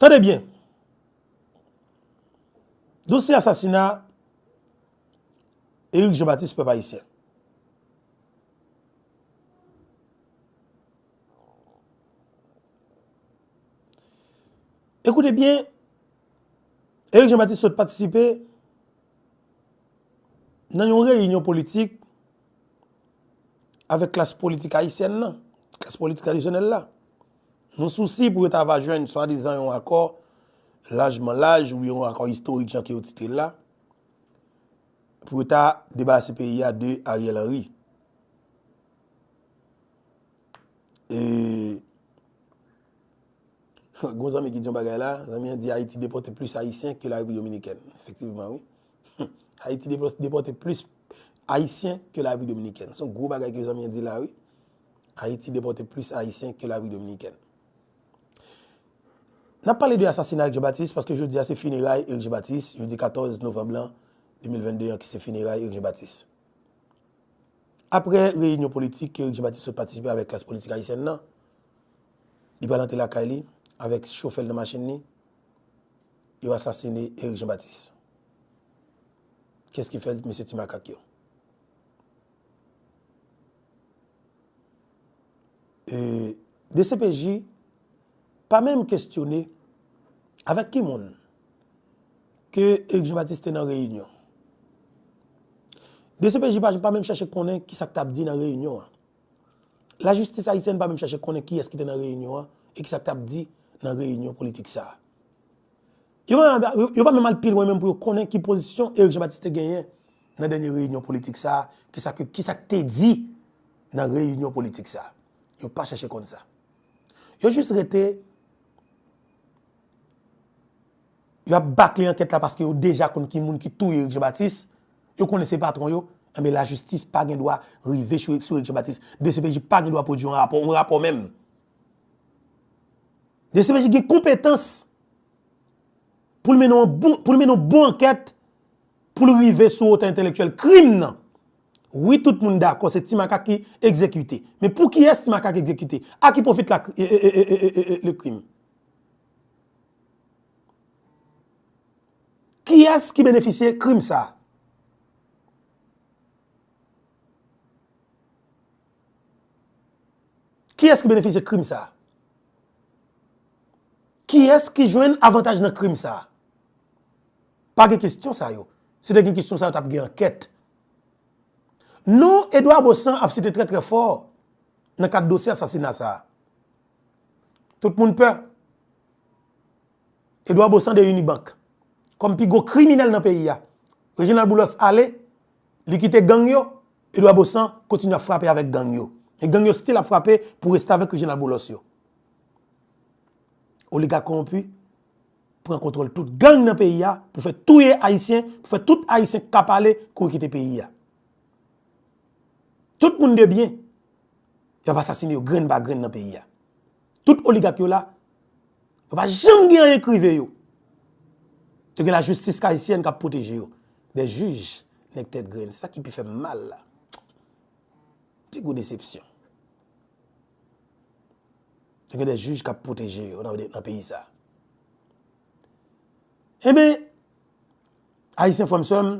Tande byen. Dosye asasina Eric Jean Baptiste, pèp ayisyen. Ekoute byen, Eric Jean Baptiste sot patisipe nan yon reyinyon politik avèk klas politik ayisyèn nan, klas politik tradisyonèl la. Nan sousi pou yo ta va jwenn swadizan yon akò lajman laj ou yon akò istorik jan ke yo titre l la, pou yo ta debarase peyi a de Ariel Henry. E, gon zanmi ki di yon bagay la, zanmi an di Ayiti depòte plis Ayisyen ke Larepiblik Dominikèn. Efektivman, wi. Ayiti depò-, depòte plis Ayisyen ke Larepiblik Dominikèn. Se yon gwo bagay ke zanmi an di la, wi. Ayiti depòte plis Ayisyen ke Larepiblik Dominikèn. N ap pale de asasina Eric Jean Baptiste, paske jodi a se fineray Eric Jean Baptiste, jodi katòz novanm lan de mil vennde an ki se fineray Eric Jean Baptiste. Apre reyinyon politik ke Eric Jean Baptiste sot patisipe avèk klas politik ayisyèn nan, li pral antre lakay li avèk chofè l nan machin li, yo asasine Eric Jean Baptiste. Kiyès ki fè l? Mesye Ti Makak yo. E, D C P J pa menm kestyone avèk ki moun ke Eric Jean Baptiste te nan reyinyon. D C P J pa, pa menm chèche konnen ki sa k t ap di nan reyinyon an. Lajistis ayisyèn pa menm chèche konnen kiyès ki te nan reyinyon an e ki sa k t ap di nan reyinyon politik sa a. Yo pa, yo, yo pa menm al pi lwen menm pou yo konnen ki pozisyon Eric Jean Baptiste te genyen nan dènye reyinyon politik sa a, ki sa ke, ki sa k te di nan reyinyon politik sa a. Yo pa chèche konn sa. Yo jis rete, yo ap bakle ankèt la paske yo deja konn ki moun ki touye Eric Jean Baptiste, yo konnen se patwon yo, enben lajistis pa gen dwa rive sou, sou Eric Jean Baptiste. D C P J pa gen dwa pwodui yon rapò, yon rapò menm. D C P J gen konpetans pou l mennen yon bon, pou l mennen yon bon ankèt, pou l rive sou wotè entèlektyèl krim nan. Wi, tout moun dakò, se Ti Makak ki egzekite. Men pou kiyès Ti Makak egzekite? A ki pwofit la, e, e, le krim? Kiyès ki benefisye krim sa a? Kiyès ki benefisye krim sa a? Kiyès ki jwenn avantaj nan krim sa a? Pa gen kesyon sa yo. Si te gen kesyon sa yo, t ap gen ankèt. Non Edouard Baussan ap site trè, trè fò nan kad dosye asasina sa a. Tout moun pè. Edouard Baussan de Unibank. Kòm pi gwo kriminèl nan peyi a. Reginald Boulos ale, li kite gang yo, Edouard Baussan kontinye ap frape avèk gang yo. E gang yo still ap frape pou reste avèk Reginald Boulos yo. Oligak kowonpi pran kontwòl tout gang nan peyi a pou fè touye Ayisyen, pou fè tout Ayisyen k ka pale kouri kite peyi a. Tout moun de byen, y ap asasine yo grenn pa grenn nan peyi a. Tout oligak yo la, yo pa janm gen anyen k rive yo. Yo gen lajistis ayisyèn k ap pwoteje yo. Des juges, nèg tèt grenn. Se sa ki pi fè m mal la. Pi gwo desepsyon. Yo gen des juges k ap pwoteje yo nan, nan peyi sa. Ebyen, Ayisyen, frè m, sè m,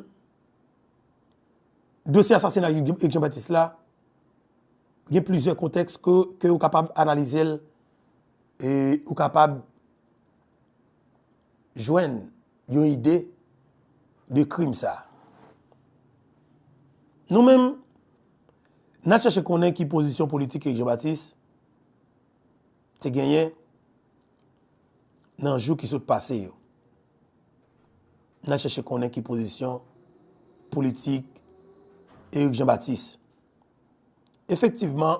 dosye asasina Eric Jean Baptiste la, gen plizyè kontèks ke, ke ou kapab analize l, e ou kapab jwenn yon ide de krim sa. Nou menm, n ap chèche konnen ki pozisyon politik Eric Jean Baptiste te genyen nan jou ki sot pase yo. N ap chèche konnen ki pozisyon politik Eric Jean Baptiste. Efektivman,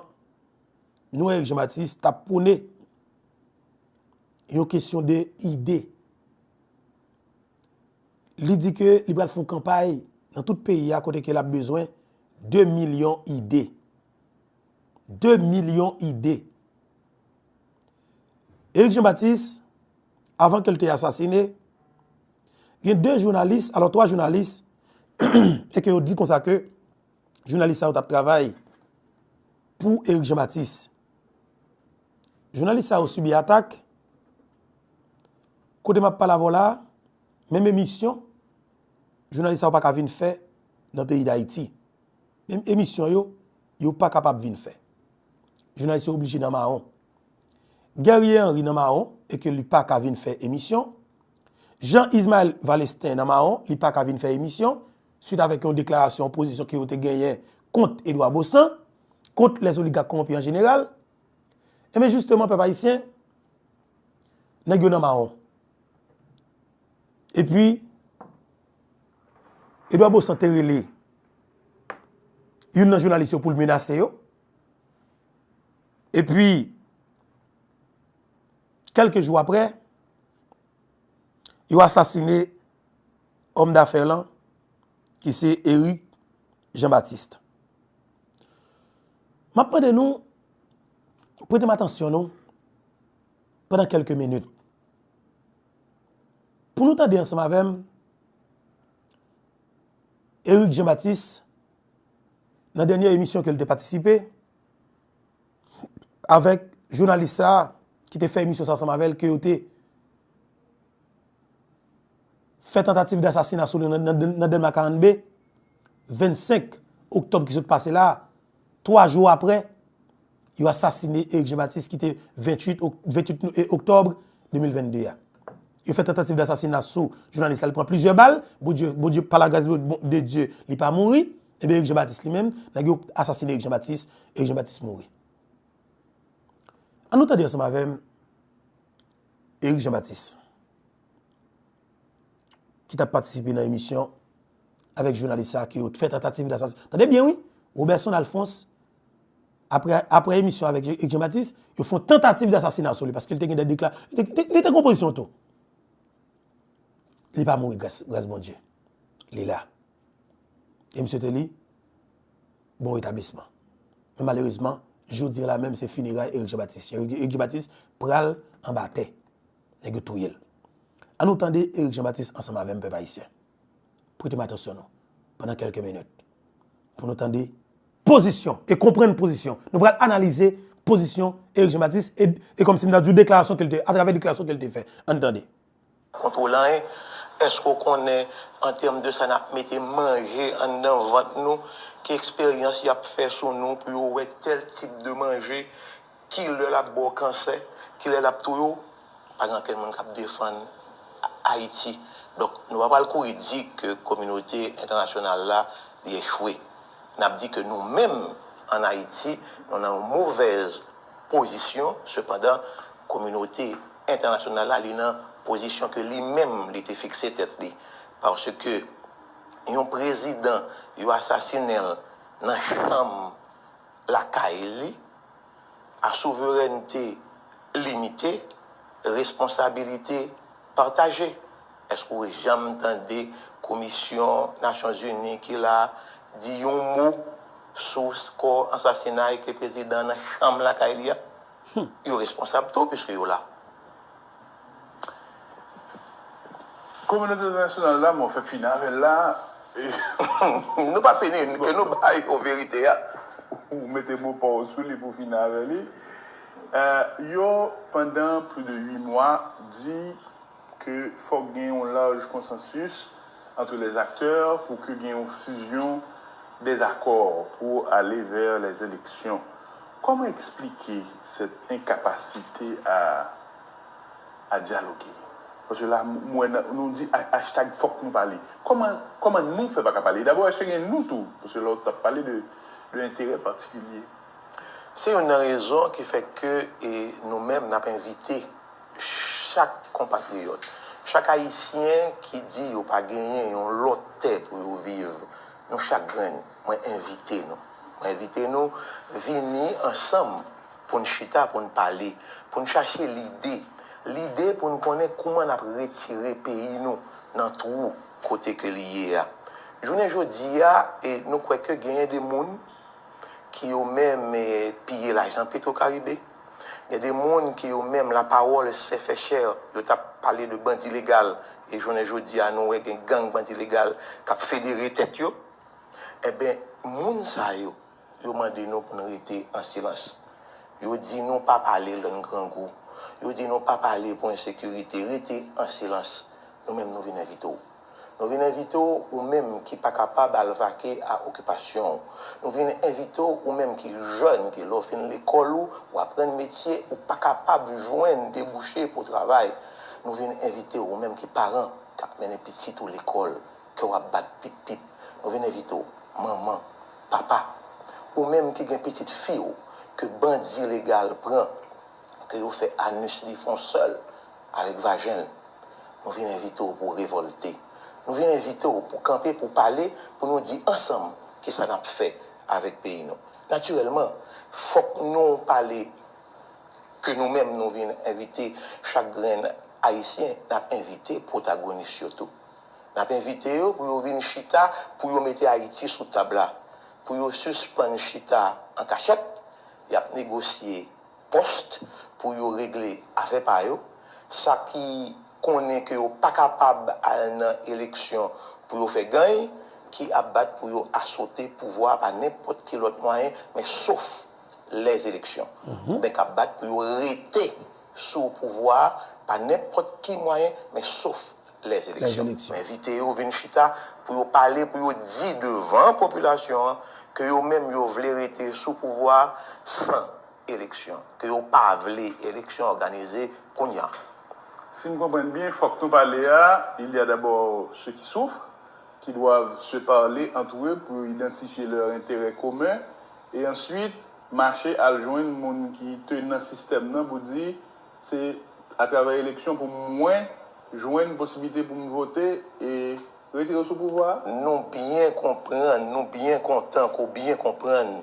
nou wè Eric Jean Baptiste t ap pwone yon kesyon de ide. Li di ke li pral fè yon kanpay nan tout peyi a kote ke l ap bezwen de milyon ide. De milyon ide. Eric Jean Baptiste, avan ke l te asasine, gen de jounalis, alò twa jounalis, e ke yo di konsa ke jounalis sa yo t ap travay pou Eric Jean Baptiste. Jounalis sa yo sibi atak. Kote m ap pale avè w la, menm emisyon, jounalis sa yo pa ka vin fè nan peyi Dayiti. Menm emisyon yo, yo pa kapab vin fè. Jounalis yo oblije nan mawon. Guerrier Henry nan mawon e ke li pa ka vin fè emisyon. Jean Ismaël Valestin nan mawon, li pa ka vin fè emisyon, swit avèk yon deklarasyon opozisyon ke yo te genyen kont Edouard Baussan, kont les oligarques corrompus en général. Ebyen, jisteman, pèp ayisyen, nèg yo nan mawon. Epi, Edouard Baussan te rele youn nan jounalis yo pou l menase yo. Epi, kèlke jou apre, yo asasine òm dafè lan, ki se Eric Jean Baptiste. M ap mande nou, prete m atansyon nou, pandan kèlke minit. Pou nou tande ansanm avè m, Eric Jean Baptiste, nan dènye emisyon ke l te patisipe, avèk jounalis sa a ki te fè emisyon sa ansanm avè l, ke yo te fè tantativ dasasina sou li nan, nan, nan Dèlma karannde, vennsenk oktòb ki sot pase la, twa jou apre, yo asasine Eric Jean Baptiste ki te venntuit ok-, venntuit no-, e, oktòb de mil vennde a. Yo fè tantativ dasasina sou jounalis la, li pran plizyè bal, Bondye, Bondye, pa lagras de, de Dye, li pa mouri. Ebyen, Eric Jean Baptiste li menm, nèg yo asasine Eric Jean Baptiste, Eric Jean Baptiste mouri. Ann nou tande ansanm avè m Eric Jean Baptiste, ki t ap patisipe nan emisyon avèk jounalis sa a ke yo fè tantativ dasasin. Tande byen, wi. Roberson Alphonse, apre, apre emisyon avèk Eric Jean Baptiste, yo fè yon tantativ dasasina sou li, paske li te gen de dekla-, li te, li te, li te gen pozisyon tou. Li pa mouri, gras, gras Bondye. Li la. E misye te li, bon retablisman. Men malerezman, jodi a la menm, se fineray Eric Jean Baptiste. Eric, Eric Jean Baptiste pral anba tè. Nèg yo touye l. Ann nou tande Eric Jean Baptiste ansanm avè m, pèp ayisyen. Prete m atansyon nou pandan kèlke minit pou nou tande pozisyon e konprann pozisyon. Nou pral analize pozisyon Eric Jean Baptiste e, e kòmsi m ta di w deklarasyon ke l te, atravè deklarasyon ke l te fè. Ann tande. Kontwole anyen. Èske w konnen, an tèm de sa n ap mete manje anndan vant nou, ki eksperyans y ap fè sou nou pou yo wè tèl tip de manje, ki lè l ap ba w kansè, ki lè l ap touye w? Pa gen ankenn moun k ap defann Ayiti. Donk, nou pa pral kouri di ke kominote entènasyonal la, li echwe. N ap di ke nou menm, ann Ayiti, nou nan yon movèz pozisyon, sepandan, kominote entènasyonal la, li nan pozisyon ke li menm li te fikse tèt li. Paske yon prezidan, yo asasinen l nan chanm lakay li, a souverènte limite, responsabilite pataje. Èske w janm tande Komisyon Nasyonzini ki la di yon mo sou kò ansasinay ke prezidan nan chanm lakay li a? Yo responsab tou, piske yo la. Kominote entènasyonal la, mwen fèk fini avè l la. Nou pa fini, ke nou bay yo verite a. Ou mete mo pa w sou li pou fini avè li. Euh, yo, pandan plis de uit mwa, di ke fòk gen yon laj konsansis entre les acteurs pour que gen yon fusion des accords pour aller vers les élections. Kòman eksplike cette incapacité à, à dialoguer? Paske la, m wè nou di hashtag fòk nou pale. Kòman, kòman nou fè pa ka pale? Dabò, èske gen nou tou? Paske la, ou t ap pale de, de enterè patikilye. Se youn nan rezon ki fè ke e, nou menm n ap envite chak konpatriyòt, chak Ayisyen ki di yo pa genyen yon lòt tè pou yo viv, nou chak grenn, mwen envite nou. Mwen envite nou vini ansanm pou n chita, pou n pale, pou n chache lide. Lide pou n konnen kouman n ap retire peyi nou nan twou kote ke li ye a. Jounen jodi a, e nou kwè ke genyen de moun ki yo menm e, piye lajan Petro Caribe. Gen de moun ki yo menm lapawòl se fè chè, yo t ap pale de bandi legal, e jounen jodi a nou wè gen gang bandi legal k ap federe tèt yo. Enben, moun sa yo, yo mande nou pou n rete an silans. Yo di nou pa pale lè n grangou. Yo di nou pa pale pou ensekirite. Rete an silans. Nou menm nou vin envite w. Nou vin envite w, ou menm ki pa kapab al vake a okipasyon w. Nou vin envite w, ou menm ki jèn, ke lè w fin lekòl ou, ou aprann metye, ou pa kapab jwenn debouche pou w travay. Nou vin envite w, ou menm ki paran k ap mennen pitit ou lekòl, ke w ap bat pip pip. Nou vin envite w, manman, papa, ou menm ki gen pitit fi w ke bandi legal pran, ke yo fè anis li fè yon sèl avèk vajen l. Nou vin envite w pou w revòlte. Nou vin envite w pou w kanpe, pou w pale, pou nou di ansanm kisa n ap fè avèk peyi nou. Natirèlman, fòk nou pale ke nou menm nou vin envite chak grenn Ayisyen, n ap envite pwotagonis yo tou. N ap envite yo pou yo vin chita, pou yo mete Ayiti sou tab la, pou yo sispann chita an kachèt, y ap negosye pòs pou yo regle afè pa yo, sa ki konnen ke yo pa kapab al nan eleksyon pou yo fè ganny, ki ap bat pou yo asòti pouvwa pa nenpòt ki lòt mwayen, men sof lèzeleksyon. Oubyen k ap bat pou yo rete sou pouvwa a pa nenpòt ki mwayen, men sof lèzeleksyon. Mwen envite yo vin chita pou yo pale, pou yo di devan popilasyon an ke yo menm yo vle rete sou pouvwa a san eleksyon, ke yo pa vle eleksyon òganize kounye a. Si m konprann byen, fòk nou pale a, il y a d'abord ceux qui souffrent, qui doivent se parler entre eux pour identifier leurs intérêts communs, et ensuite mache al jwenn moun ki te nan sistèm nan pou di se atravè eleksyon pou mwen jwenn posiblite pou m vote e retire w sou pouvwa a. Nou byen konprann, nou byen kontan ke w byen konprann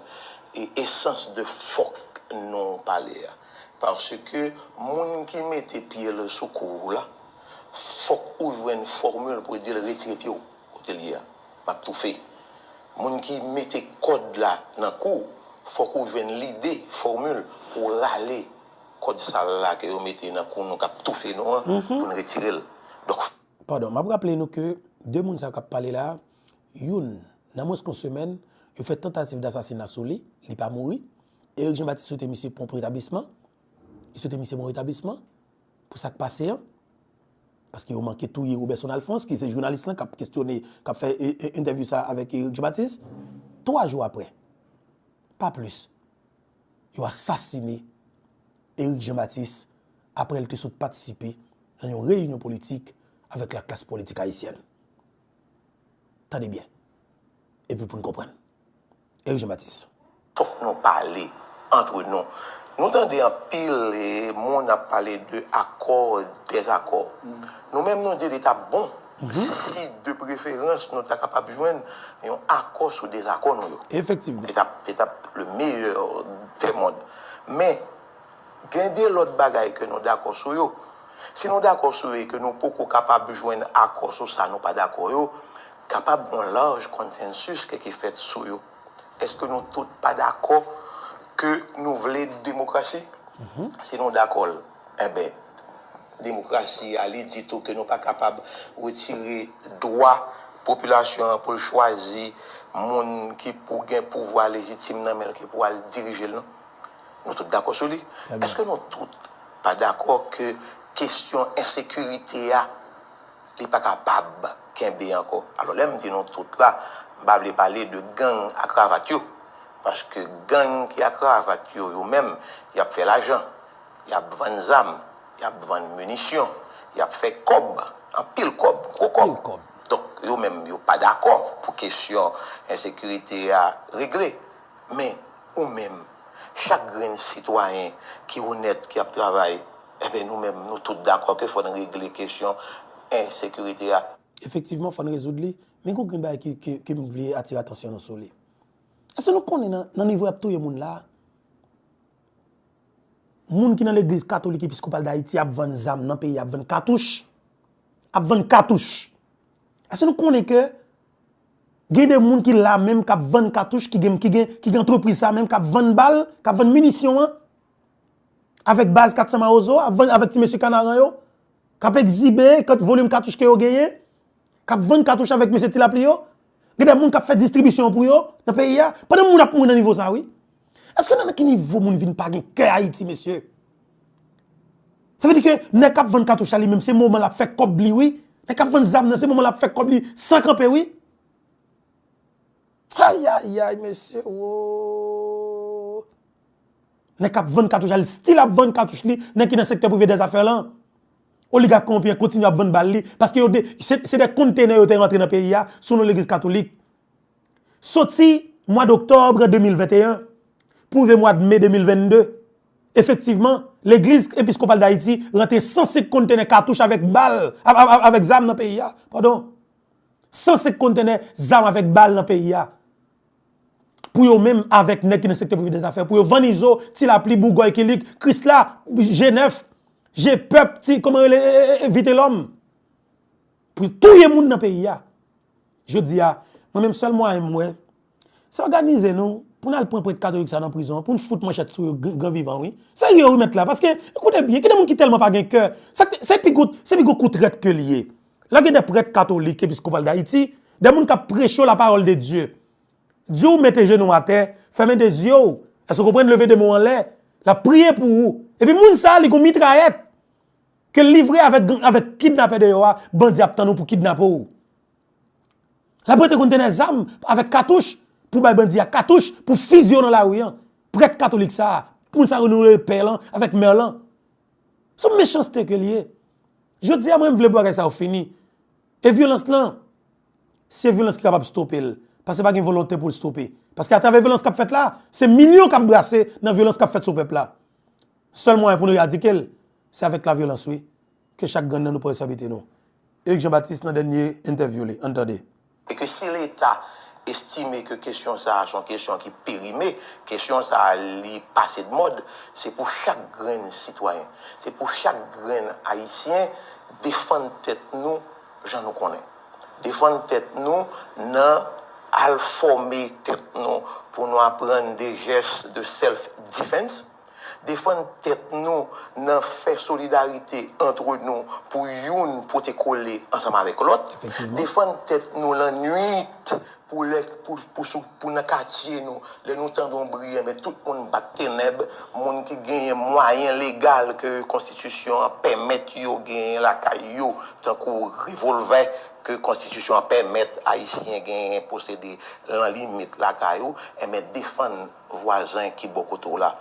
e esans de fòk nou pale a. Paske moun ki mete pye l sou kou w la, fòk ou jwenn fòmil pou di l retire pye w kote l ye a. M ap toufe. Moun ki mete kòd la nan kou w, fòk ou jwenn lide, fòmil pou w rale kòd sal la ke yo mete nan kou nou k ap toufe nou an pou n retire l. Donk. Padon, m ap raple nou ke de moun sa yo k ap pale la, youn, nan mwens ke yon semèn, yo fè tantativ dasasina sou li, li pa mouri. Eric Jean Baptiste swete misye pwonp retablisman. Li swete misye bon retablisman pou sa k pase an. Paske yo manke touye Roberson Alphonse, ki se jounalis lan k ap kestyone, k ap fè entèvyou sa avèk Eric Jean Baptiste. Twa jou apre, pa plis, yo asasine Eric Jean Baptiste apre l te sot patisipe nan yon reyinyon politik avèk laklas politik ayisyèn. Tande byen. Epi pou n konprann. Eric Jean Baptiste. Fòk nou pale antre nou. Nou tande anpil e, moun ap pale de akò, dezakò. Nou menm, nou di li t ap bon si de preferans nou ta kapab jwenn yon akò sou dezakò nou yo. Efektivman. Li t ap, li t ap le meilleur des mondes. Men, gen de lòt bagay ke nou dakò sou yo. Si nou dakò sou yo e ke nou poko kapab jwenn akò sou sa nou pa dakò yo, kapab gen yon large consensus ke ki fèt sou yo. Èske nou tout pa dakò ke nou vle demokrasi? Si nou dakò l, enben, demokrasi a, li di tou ke nou pa kapab retire dwa popilasyon an pou l chwazi moun ki pou gen pouvwa lejitim nan men l ki pou al dirije l, non? Nou tout dakò sou li. Èske nou tout pa dakò ke kesyon ensekirite a, li pa kapab kenbe ankò? Alò, lè m di nou tout la, m pa vle pale de gang a kravat yo. Paske gang ki a kravat yo, yo menm, y ap fè lajan, y ap vann zam, y ap vann minisyon, y ap fè kòb, anpil kòb, gwo kòb. Donk, yo menm, yo pa dakò pou kesyon ensekirite a regle. Men, ou menm, chak grenn sitwayen ki onèt, ki ap travay, enben, nou menm, nou tout dakò ke fò n regle kesyon ensekirite a. Efektivman, fò n rezoud li. Men gen yon grenn bagay ki, ki, ki m vle atire atansyon nou sou li. Èske nou konnen nan, nan nivo y ap touye moun la, moun ki nan legliz katolik episkopal Dayiti ap vann zam nan peyi, ap vann katouch? Ap vann katouch. Èske nou konnen ke gen de moun ki la menm k ap vann katouch, ki gen, ki gen, ki gen antrepriz sa menm, k ap vann bal, k ap vann minisyon an? Avèk baz kat san Mawozo, ap vann avèk ti mesye Kanaran yo, k ap egzibe kant volim katouch ke yo genyen, k ap vann katouch avèk mesye Ti Lapli yo. Gen de moun k ap fè distribisyon pou yo nan peyi a. Pandan moun ap mouri nan nivo sa, wi. Èske nan ki nivo moun vin pa gen kè Ayiti, mesye? Sa vle di ke nèg k ap vann katouch la, li menm, se moman l ap fè kòb li, wi. Nèg k ap vann zam nan, se moman l ap fè kòb li san kanpe, wi. Ayayay, mesye, wo. Nèg k ap vann katouch la, li still ap vann katouch li, nèg ki nan sektè prive dèzafè lan. Oligak kowonpi an kontinye ap vann bal li, paske yo de, se, se de kontenè yo te rantre nan peyi a, sou non legliz katolik. Soti mwa doktòb de mil venteyen pou rive mwa me de mil vennde, efektivman, legliz episkopal Dayiti rantre san senk kontenè katouch avèk bal, a-, a-, a-, avèk zam nan peyi a. Padon. San senk kontenè zam avèk bal nan peyi a. Pou yo menm avèk nèg ki nan sektè prive dèzafè, pou yo vann Izo, Ti Lapli, Bougòy, Kilik, Krisla, G nèf, G pèp, ti, kòman rele, e, e, e, Vitelòm. Pou yo touye moun nan peyi a. Jodi a, mwen menm sèl mwayen m wè, se òganize nou, pou n al pran prèt katolik sa nan prizon an, pou n fout manchèt sou yo, gran, gran vivan, wi. Serye, wi, mèt la, paske, ekoute byen, gen de moun ki tèlman pa gen kè. Sa, se pi gwo, se pi gwo kou trèt ke l ye. Lè gen de prèt katolik, episkopal Dayiti, de moun k ap preche la parole de Dieu. Di w mete jenou atè, fèmen de zye w, èske w konprann, leve de men w anlè, l ap priye pou ou. Epi moun sa a, li gon mitrayèt ke l livre avèk, avèk kidnapè deyò a, bandi ap tann ou pou kidnape w. L ap rete kontenè zam avèk katouch pou bay bandi a katouch pou fiziye w nan lari an. Prèt katolik sa a, moun sa yo nou rele pè lan avèk mè lan. Se yon mechanste ke l ye. Jodi a, mwen, m vle pou bagay sa yo fini. E vyolans lan, se vyolans ki kapab stope l. Paske pa gen volonte pou l stope. Paske atravè vyolans k ap fèt la, se milyon k ap brase nan vyolans k ap fèt sou pèp la. Sèl mwayen pou nou eradike l, se avèk lavyolans, wi. Ke chak grenn nan nou pran responsablite nou. Eric Jean Baptiste nan dènye entèvyou li. Ann tande. E ke si Leta estime ke kesyon sa a se yon kesyon ki perime, kesyon sa a li pase de mòd, se pou chak grenn sitwayen, se pou chak grenn Ayisyen defann tèt nou jan nou konnen. Defann tèt nou nan al fòme tèt nou pou nou aprann de jès de self defense, defann tèt nou nan fè solidarite antre nou pou youn pote kole ansanm avèk lòt, defann tèt nou lannwit pou lè, pou, pou, sou, pou nan katye nou, lè nou tande yon bri, enben, tout moun bat tenèb, moun ki genyen mwayen legal ke konstitisyon an pèmèt yo genyen lakay yo, tankou revòlvè ke konstitisyon an pèmèt Ayisyen genyen posede nan limit lakay ou, enben, defann vwazen ki bò kote w la.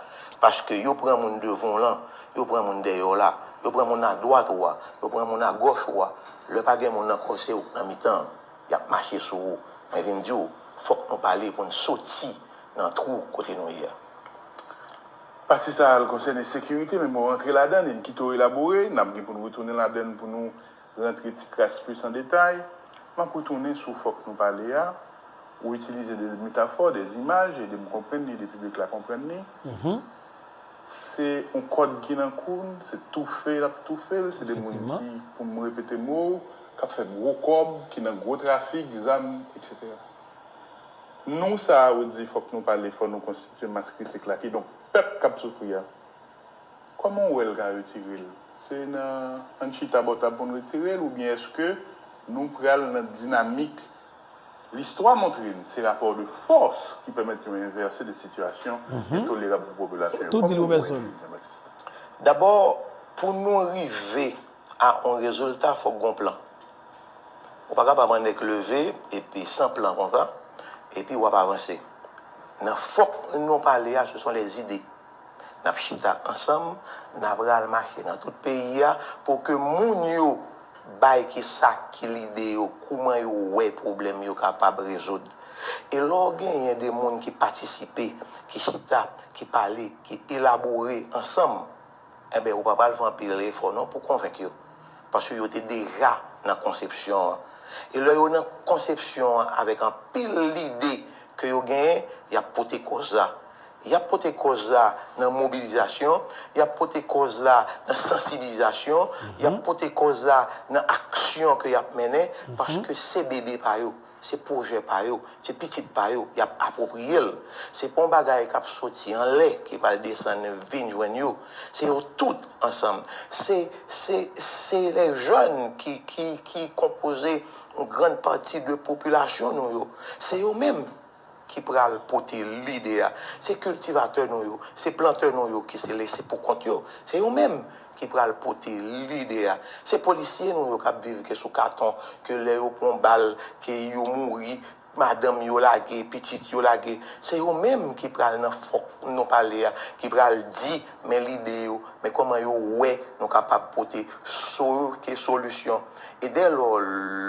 Paske yo pran moun devan w lan, yo pran moun dèyè w la, yo pran moun adwat ou a, yo pran moun agòch ou a. Lè pa gen moun nan kò, se ou k nan mitan an. Y ap mache sou ou. Mwen vin di w, fòk nou pale pou n soti nan twou kote nou ye a. Pati sa a l konsène sekirite, men mwen rantre ladan l e m kite w elabore, n ap gen pou n retounen ladan l pou nou rantre ti kras plis an detay. M ap retounen sou fòk nou pale a, ou itilize de metafò, de imaj, ede m konprann li, ede piblik la konprann li. Se yon kòd ki nan kou n, se toufe l ap toufe l, se de moun ki, pou m repete mo, k ap fè gwo kòb, ki nan gwo trafik, zam, etsetera. Nou sa a, ou di fòk nou pale, fò nou konstitye mas kritik la, kidonk pèp k ap soufri a. Kòman w wè l ka retire l? Se nan ann chita bò tab pou n retire l, oubyen èske nou pral nan dinamik listwa montre n se rapò de fòs ki pèmèt yo envèse de sitiyasyon entolerab pou popilasyon yo? Kòman w wè li, Jean Baptiste? Dabò, pou nou rive a yon rezilta, fòk gon plan. Ou pa kapab annik leve epi san plan konsa, epi w ap avanse. Nan fòk nou pale a, se son lèzide. N ap chita ansanm, n ap pral mache nan tout peyi a pou ke moun yo bay ki sa ki lide yo, kouman yo wè pwoblèm yo kapab rezoud. E lè w genyen de moun ki patisipe, ki chita, ki pale, ki elabore ansanm, enben, ou pa pral fè anpil efò non pou konvenk yo. Paske yo te deja nan konsepsyon an. E lè yo nan konsepsyon an avèk anpil lide ke yo genyen, y ap pote kòz la. Y ap pote kòz la nan mobilizasyon, y ap pote kòz la nan sansibilizasyon, y ap pote kòz la nan aksyon ke y ap mennen, paske se bebe pa yo, se pwojè pa yo, se pitit pa yo, y ap apwopriye l. Se pa yon bagay k ap soti anlè ki pral desann vin jwenn yo. Se yo tout ansanm. Se, se, se lè jèn ki, ki, ki konpoze yon grann pati de popilasyon nou yo. Se yo menm ki pral pote lide a. Se kiltivatè nou yo, se plantè nou yo ki se lese pou kont yo. Se yo menm ki pral pote lide a. Se polisye nou yo k ap viv ke sou katon, ke lè yo pran bal, ke yo mouri, madanm yo lage, pitit yo lage. Se yo menm ki pral nan fòk nou pale a, ki pral di, men lide yo, men kòman yo wè nou kapab pote so, ke solisyon. E dè lò,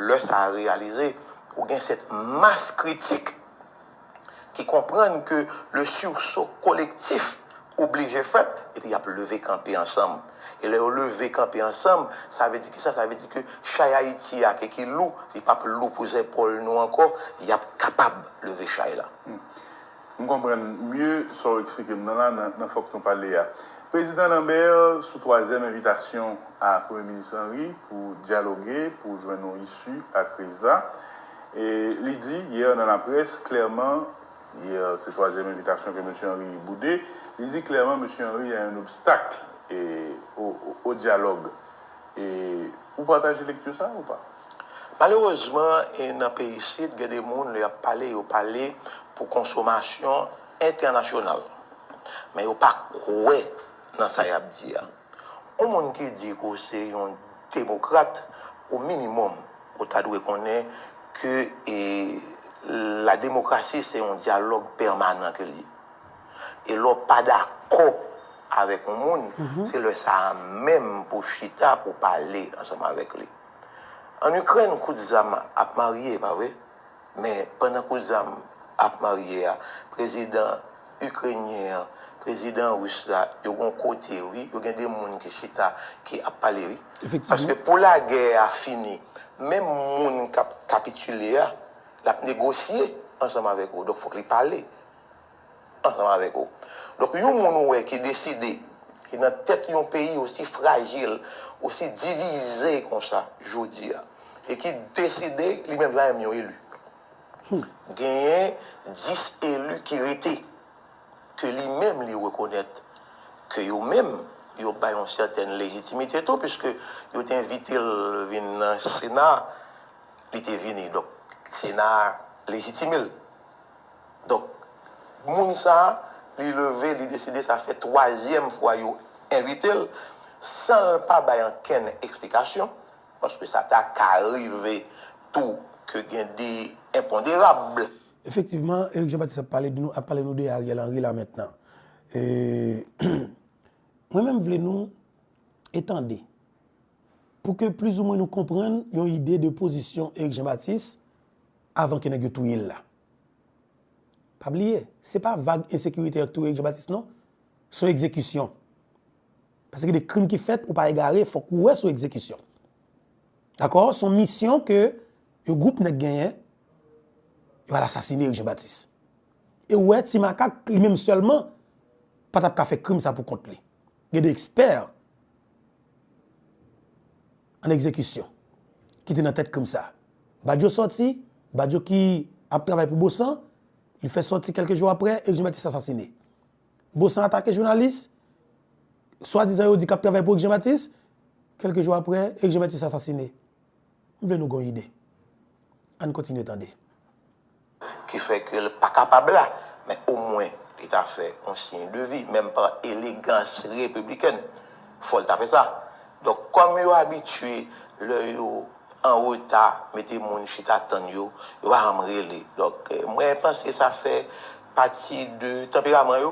lè sa a reyalize, ou gen sèt mas kritik ki konprann ke le sursaut collectif oblije fèt, epi y ap leve kanpe ansanm. E lè yo leve kanpe ansanm, sa vle di ki sa? Sa vle di ke chay Ayiti a ke ki lou, li p ap lou pou zèpòl nou ankò, y ap kapab leve chay la. M konprann mye sa w eksplike m nan la, nan, nan fòk nou pale a. Prezidan Lambert, sou twazyèm envitasyon a Premye Minis Henry pou dyaloge, pou jwenn yon isi a kriz la, e li di yè nan laprès klèman, yè se twazyèm envitasyon ke mesye Henry boude, li di klèman mesye Henry a un obstacle e, au, au, au dialogue. E ou pataje lekti sa ou pa? Malerezman, e nan peyi isit, gen de moun, lè y ap pale, yo pale pou konsomasyon entènasyonal. Men yo pa kwè nan sa y ap di a. Yon moun ki di ke w se yon demokrat, o minimòm, ou ta dwe konnen ke, e, la demokrasi se yon dyalòg pèmanan ke l ye. E lè w pa dakò avèk yon moun, se lè sa a menm pou w chita, pou w pale ansanm avèk li. Ann Ikrèn, kout zam ap marye, pa vre? Men pandan kout zam ap marye a, prezidan ikrenyen an, prezidan ris la, yo gon kote, wi, yo gen de moun ki chita, ki ap pale, wi. Paske pou lagè a fini, menm moun k ap kapitile a, l ap negosye ansanm avèk ou. Donk, fòk li pale ansanm avèk ou. Donk, yon moun ou wè ki deside, ki nan tèt yon peyi osi frajil, osi divize konsa, jodi a, e ki deside, li menm pa menm yon eli. Genyen dis eli ki rete, ke li menm li rekonèt ke yo menm, yo bay yon sètèn lejitimite tou, piske yo te envite l vin nan Sena, li te vini. Donk, Sena a lejitime l. Donk, moun sa a, li leve, li deside, sa fè twazyèm fwa yo envite l, san l pa bay ankenn eksplikasyon, paske sa ta ka rive tou ke gen de enponderab. Efektivman, Eric Jean Baptiste ap pale de nou, ap pale nou de Ariel Henry la mentnan. E, mwen menm vle nou etande, pou ke plizoumwen nou konprann yon ide de pozisyon Eric Jean Baptiste avan ke nèg yo touye l la. Pa bliye, se pa vag ensekirite yo k touye Eric Jean Baptiste non. Se yon egzekisyon. Paske gen de krim ki fèt, ou pa egare, fòk ou wè se yon egzekisyon. Dakò? Se yon misyon ke yon gwoup nèg genyen, yo al asasine Eric Jean Baptiste. E ou wè, Ti Makak, li menm sèlman, pa t ap ka fè krim sa pou kont li. Gen de ekspè an egzekisyon ki te nan tèt krim sa. Badio sòti, Badio ki ap travay pou Bosan, li fè sòti kèlke jou apre, Eric Jean Baptiste asasine. Bosan atake jounalis, swadizan yo di k ap travay pou Eric Jean Baptiste, kèlke jou apre, Eric Jean Baptiste asasine. M vle nou gen yon ide. Ann kontinye tande. Ki fè ke l pa kapab la, men omwen li ta fè yon siy de vi, menm pa elegans repibliken, fò l ta fè sa. Donk, kòm yo abitye, lè yo an reta, mete moun chita tann yo, yo pa janm rele. Donk, eh, mwen panse sa fè pati de tanperaman yo,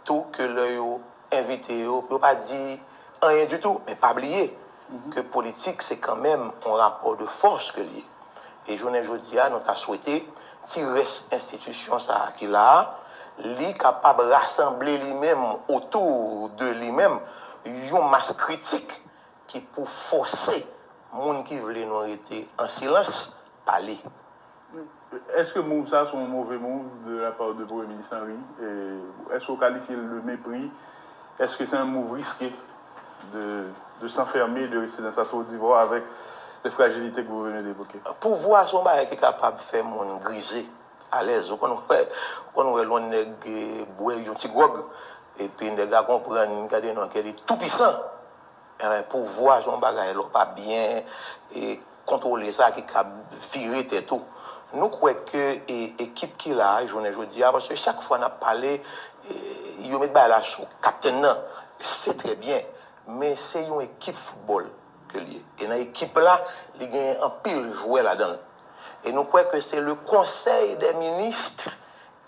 tou ke lè yo envite yo, pou yo pa di anyen ditou, men pa bliye ke politik se kanmenm yon rapò de fòs ke l ye. E jounen jodi a, nou ta swete ti rès enstitisyon sa a ki la a, li kapab rasanble li menm, otou de li menm, yon mas kritik ki pou fòse moun ki vle nou rete an silans pale. Èske move sa se yon move move de la part de Premye Minis Henry? Èske w kalifye l de mepri? Èske se yon move riske de, de s'enfermer, de rester dans sa tour d'ivoire avec les fragilités que vous venez d'évoquer? Pouvwa se yon bagay ki kapab fè moun grize, alèz. Ou konn wè, ou konn wè lè yon nèg bwè yon ti gwòg, epi nèg la konprann, gade non, ke li toupisan. Enben, pouvwa se yon bagay, lè w pa byen e, kontwole sa ki ka vire tèt ou. Nou kwè ke e, ekip ki la a, jounen jodi a, paske chak fwa n ap pale, e, yo met bagay la sou kaptenn nan, se trè byen, men se yon ekip foutbòl ke l ye. E nan ekip la, li gen anpil jwè ladan l. E nou kwè ke se le conseil des ministres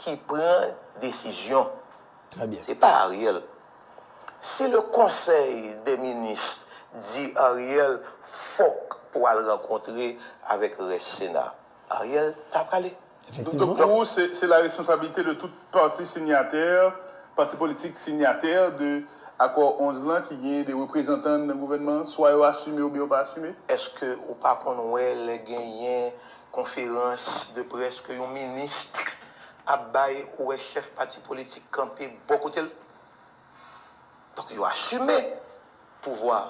ki pran desizyon. Se pa Ariel. Si le conseil des ministres di Ariel fòk pou al rankontre avèk rès Sena, Ariel ta prale. Donk pou ou, se la responsabilite de tout pati sinyatè, pati politik sinyatè de akò onz lan ki genyen de reprezantan nan gouvènman an, swa yo asime oubyen yo pa asime? Èske ou pa konn wè lè genyen konferans de près ke yon minis ap bay, ou wè chèf pati politik kanpe bò kote l. Donk yo asime pouvwa.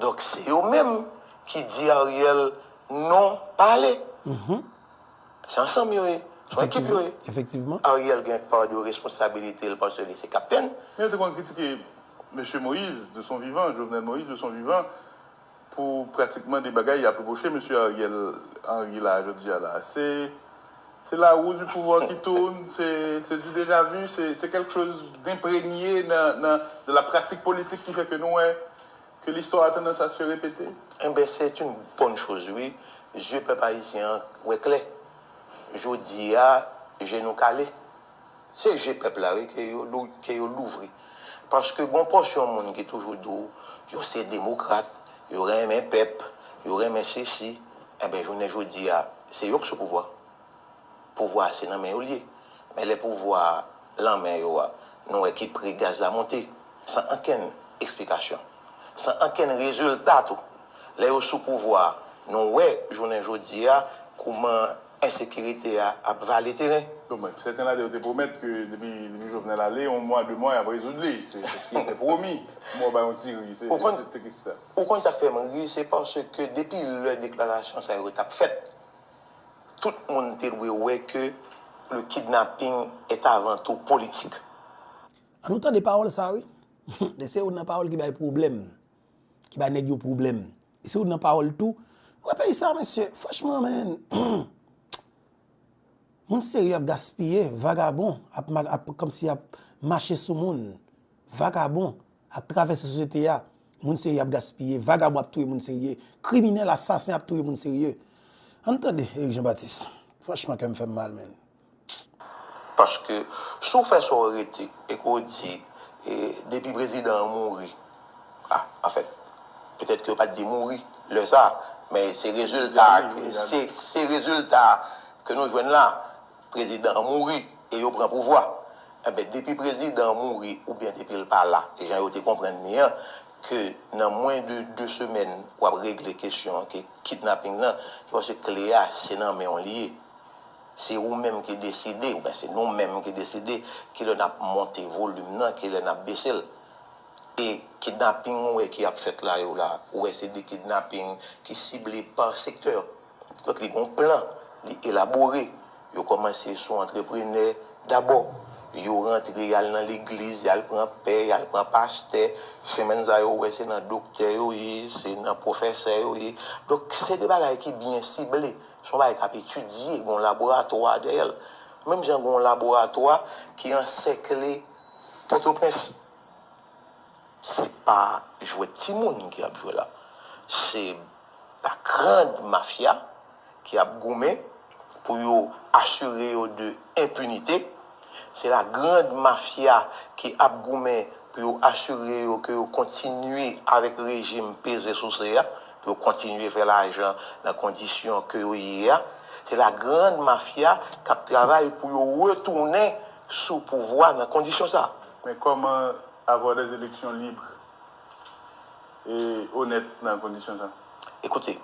Donk se yo menm ki di Ariel non, pa ale. Se ansanm yo ye. Se yon ekip yo ye. Ariel gen pa de responsabilite l paske li se kaptenn. Men yo te konn kritike Mesye Moïse de son vivant, Jovenel Moïse de son vivant, pou pratikman de bagay y ap repwoche mesye Ariel Henry la jodi a la. Se se la roue du pouvoir qui tourne, se se du déjà vu, se se quelque chose d'impregné nan nan de la pratique politique qui fait que nou wè que l'histoire a tendance à se répéter. Enben, c'est une bonne chose, wi. Zye pèp ayisyen an wè klè. Jodi a, je nou kale. Se je pèp la wi ke yo lou- ke yo louvri. Paske gon pòsyon moun ki toujou di w yo se demokrat, yo renmen pèp, yo renmen sesi, enben jounen jodi a, se yo k sou pouvwa. Pouvwa a se nan men yo l ye. Men lè pouvwa a lan men yo a, nou wè ki pri gaz la monte, san ankenn eksplikasyon, san ankenn rezilta tou. Lè yo sou pouvwa a, nou wè jounen jodi a kouman ensekirite a ap vale teren. Bon, men, sèten ladan yo te pwomèt ke depi, depi Jovenel ale, yon mwa, de mwa, y ap rezoud li. Se, se ce qui était promis. Mò bay yon ti ri, se, se te ki sa. Ou konn sa k fè m ri, se paske depi lè deklarasyon sa yo t ap fèt, tout moun te dwe wè ke le kidnapping est avant tout politik. Ann nou tande pawòl sa wi. E se youn nan pawòl ki bay pwoblèm. Ki bay nèg yo pwoblèm. E se youn nan pawòl tou. Ou wè peyi sa, mesye, franchman, men, moun serye ap gaspiye, vagabon ap, ap kòmsi ap mache sou moun. Vagabon ap travèse sosyete a. Moun serye ap gaspiye, vagabon ap touye moun serye, kriminèl, asasen ap touye moun serye. Ann tande Eric Jean Baptiste. Franchman, kè m fè m mal, men. Paske si w fè sa w rete e ke w di e, depi prezidan an mouri, a, anfèt, petèt ke yo pa t di mouri lè sa a, men se rezilta, se, se rezilta ke nou jwenn la, prezidan an mouri e yo pran pouvwa. Enben, depi prezidan an mouri oubyen depi l pa la, e jan yo te konprann li an, ke nan mwen de de semèn, w ap regle kesyon ke kidnaping nan, se paske kle a, se nan men w li ye. Se ou menm ki deside, oubyen se nou menm ki deside, kilè n ap monte volim nan, kilè n ap bese l. E kidnaping ou wè ki ap fèt la yo la, ou wè se de kidnaping ki sible pa sektè. Donk, li gen yon plan, li elabore. Yo kòmanse sou antreprenè dabò. Yo rantre, y al nan legliz, y al pran pè, y al pran pastè. Semèn sa yo, ou wè se nan doktè yo ye, se nan pwofesè yo ye. Donk, se de bagay ki byen sible. Se yon bagay k ap etidye, gen yon laboratwa dèyè l. Menm jan gen yon laboratwa ki ansèkle Pòtoprens. Se pa jwèt timoun ki ap jwe la. Se la grande mafia ki ap goumen pou yo asire yo de enpinite. Se la grande mafia ki ap goumen pou yo asire yo ke yo kontinye avèk rejim peze souse a, pou yo kontinye fè lajan nan kondisyon ke yo ye a. Se la grande mafia k ap travay pou yo retounen sou pouvwa nan kondisyon sa. Men kòman avoir des élections libres e onèt nan kondisyon sa? Ekoute,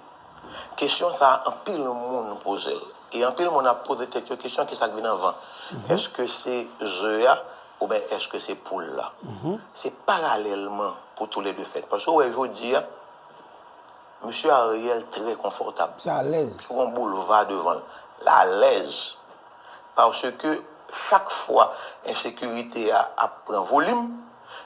kesyon sa a, anpil moun poze l. E anpil moun ap poze tèt yo kesyon, kisa k vin anvan? Èske se ze a oubyen èske se poul la? Se paralèlman pou toulède fèt. Paske w wè jodi a, mesye Ariel trè konfòtab. Se alèz. Sou yon boulva devan l. L alèz. Paske chak fwa ensekirite a ap pran volim,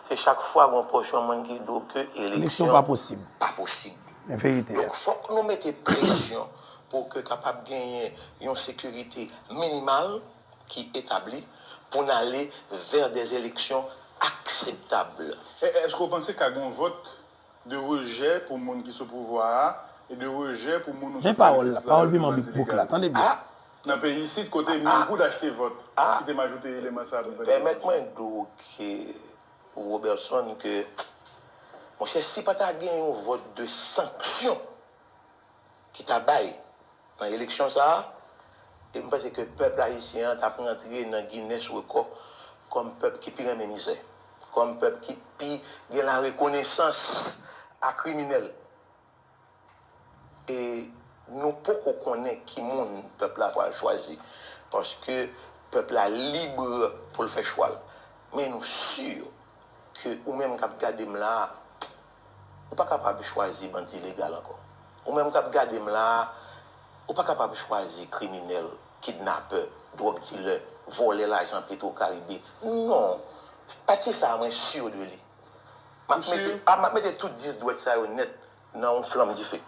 se chak fwa gen yon pòsyon moun ki di w ke eleksyon pa posib. Pa posib. Men verite a. Donk, fòk nou mete presyon pou ke kapab genyen yon sekirite minimal ki etabli pou n ale vers des élections acceptables. Èske w panse ka gen yon vòt de rejè pou moun ki sou pouvwa a e de rejè pou moun ou Men pawòl la, pawòl piman bik bouk la, tande byen. Nan peyi isit, kote moun goud achte vòt, ki te majote eleman sa a pou fè. Pèmèt mwen di w ke, Robertson, ke, monchè, si pa ta gen yon vòt de sanksyon ki ta bay nan eleksyon sa a, e m panse ke pèp ayisyen an t ap rantre nan Guinness Record kòm pèp ki pi renmen mizè, kòm pèp ki pi gen larekonesans a kriminèl. E nou poko konnen ki moun pèp la pral chwazi, paske pèp la lib pou l fè chwa l. Men nou si ke ou menm k ap gade m la a, ou pa kapab chwazi bandi legal ankò. Ou menm k ap gade m la a, ou pa kapab chwazi kriminèl, kidnapè, dwòg dilè, vòlè lajan Petro Caribe. Non, pati sa a mwen si de li. M ap mete, a, m ap mete tout dis dwèt sa yo nèt nan yon flanm dife.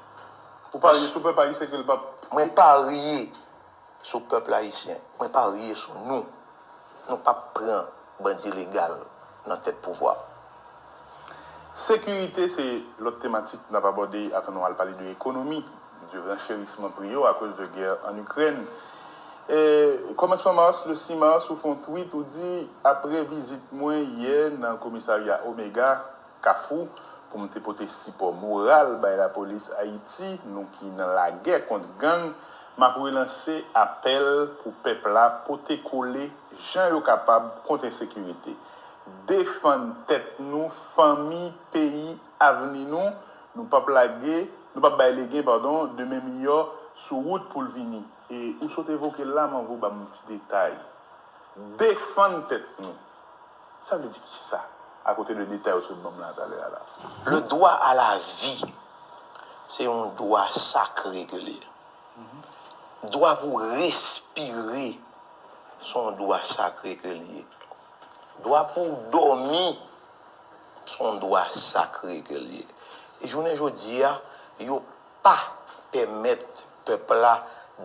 Ou parye sou pèp ayisyen ke l p ap. Mwen parye sou pèp ayisyen. Mwen parye sou nou. Nou p ap pran bandi legal nan tèt pouvwa. Sekirite se lòt tematik n ap abòde avan nou al pale de ekonomi, de rancherisman pri yo akoz de gè an Ikrèn. E, kòmansman mas, le sis mas, ou fè yon tweet, ou di, apre vizit mwen yè nan komisarya Omega, Kafou, pou m te pote sipò moral bay lapolis Ayiti, nou ki nan lagè kont gang, m ap relanse apèl pou pèp la pote kole jan yo kapab kont ensekirite. Defann tèt nou, fanmi, peyi, avni nou, nou p ap lage, nou p ap bay legen, padon, demen miyò sou wout pou l vini. E ou sot evoke l la, m anvi w ban m yon ti detay. Defann tèt nou. Sa vle di kisa? Akote de detay ou sot ban m la talè a la. Le droit à la vie, se yon dwa sakre ke li ye. Dwa pou respire, se yon dwa sakre ke li ye. Dwa pou w dòmi, se yon dwa sakre ke l ye. E jounen jodi a, yo pa pèmèt pèp la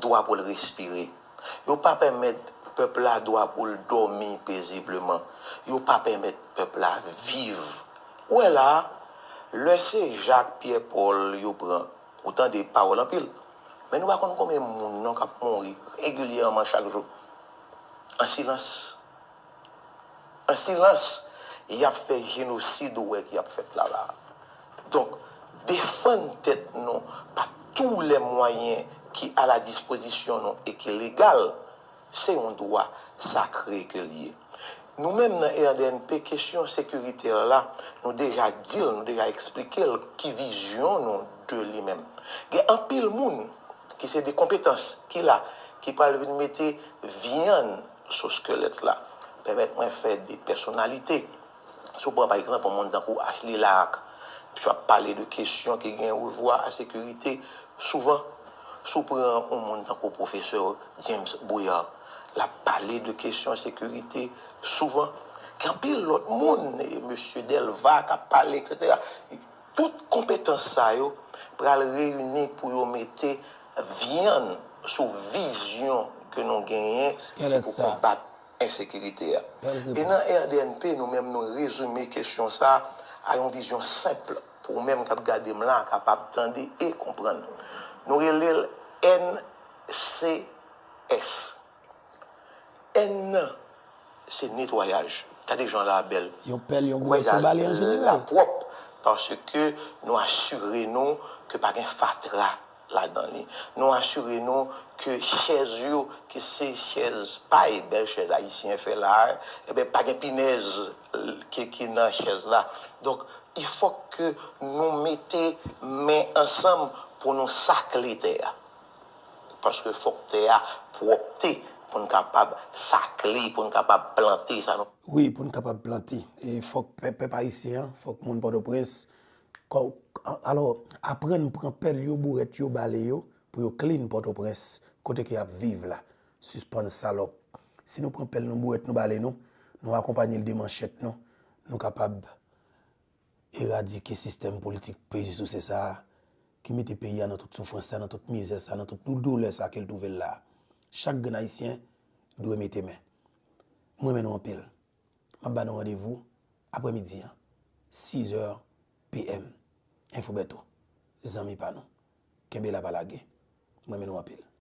dwa pou l respire. Yo pa pèmèt pèp la dwa pou l dòmi pezibleman. Yo pa pèmèt pèp la viv. Ou wè la a, lè se Jak, Pyè, Pòl yo pran, ou tande pawòl anpil. Men nou pa konn konbyen moun non k ap mouri regilyèman chak jou. An silans. An silans, y ap fè jenosid ou wè ki ap fèt la la a. Donk, defann tèt nou pa tou lè mwayen ki a la dispozisyon nou e ki legal, se yon dwa sakre ke l ye. Nou menm nan R D N P, kesyon sekirite la, nou deja di l, nou deja eksplike l ki vizyon nou de li menm. Gen anpil moun ki se de konpetans ki la, ki pral vin mete vyann sou skelèt la. Pèmèt mwen fè de pèsonalite. Si w pran pa egzanp yon moun tankou Ashley Larocque, misye ap pale de kesyon ki gen revwa a sekirite souvan. Si w pran yon moun tankou pwofesè James Brouillard, l ap pale de kesyon sekirite souvan. Gen anpil lòt moun, e mesye Delva k ap pale, etsetera. Tout konpetans sa yo pral reyini pou yo mete vyann sou vizyon ke nou genyen ki pou konbat ensekirite a. E nan R D N P, nou menm nou rezime kesyon sa a yon vizyon senp pou ou menm k ap gade m la kapab tande e konprann. Nou rele l N C S. N nan se netwayaj. Gade jan la bèl. Yon pèl, yon bouwèt, yon bale an jeneral. La pwòp, paske nou asire nou ke pa gen fatra ladan li. Nou asire nou ke chèz yo, ki se chèz pay, bèl chèz ayisyen fè la a, ebyen, pa gen pinèz ki, ki nan chèz la. Donk, il fòk ke nou mete men ansanm pou nou sakle tè a. Paske fòk tè a pwòpte pou n kapab sakle, pou n kapab plante sa nou. Wi, pou n kapab plante. E fòk pèp, pèp ayisyen an, fòk moun Pòtoprens, kò-, alò, aprann pran pèl yo, bouwèt yo, bale yo, pou yo clean Pòtoprens, kote ke y ap viv la. Sispann salòp. Si nou pran pèl nou, bouwèt nou, bale nou, nou akonpanye l de manchèt nou, nou kapab eradike sistèm politik peyi souse sa a, ki mete peyi a nan tout soufrans sa, nan tout mizè sa, nan tout dou-, doulè sa ke l twouve l la. Chak grenn ayisyen dwe mete men. Mwen renmen nou anpil. M ap ba nou randevou aprèmidi an, sizè P M. Info Bertho, zanmi pa nou. Kenbe la, pa lage. Mwen renmen nou anpil.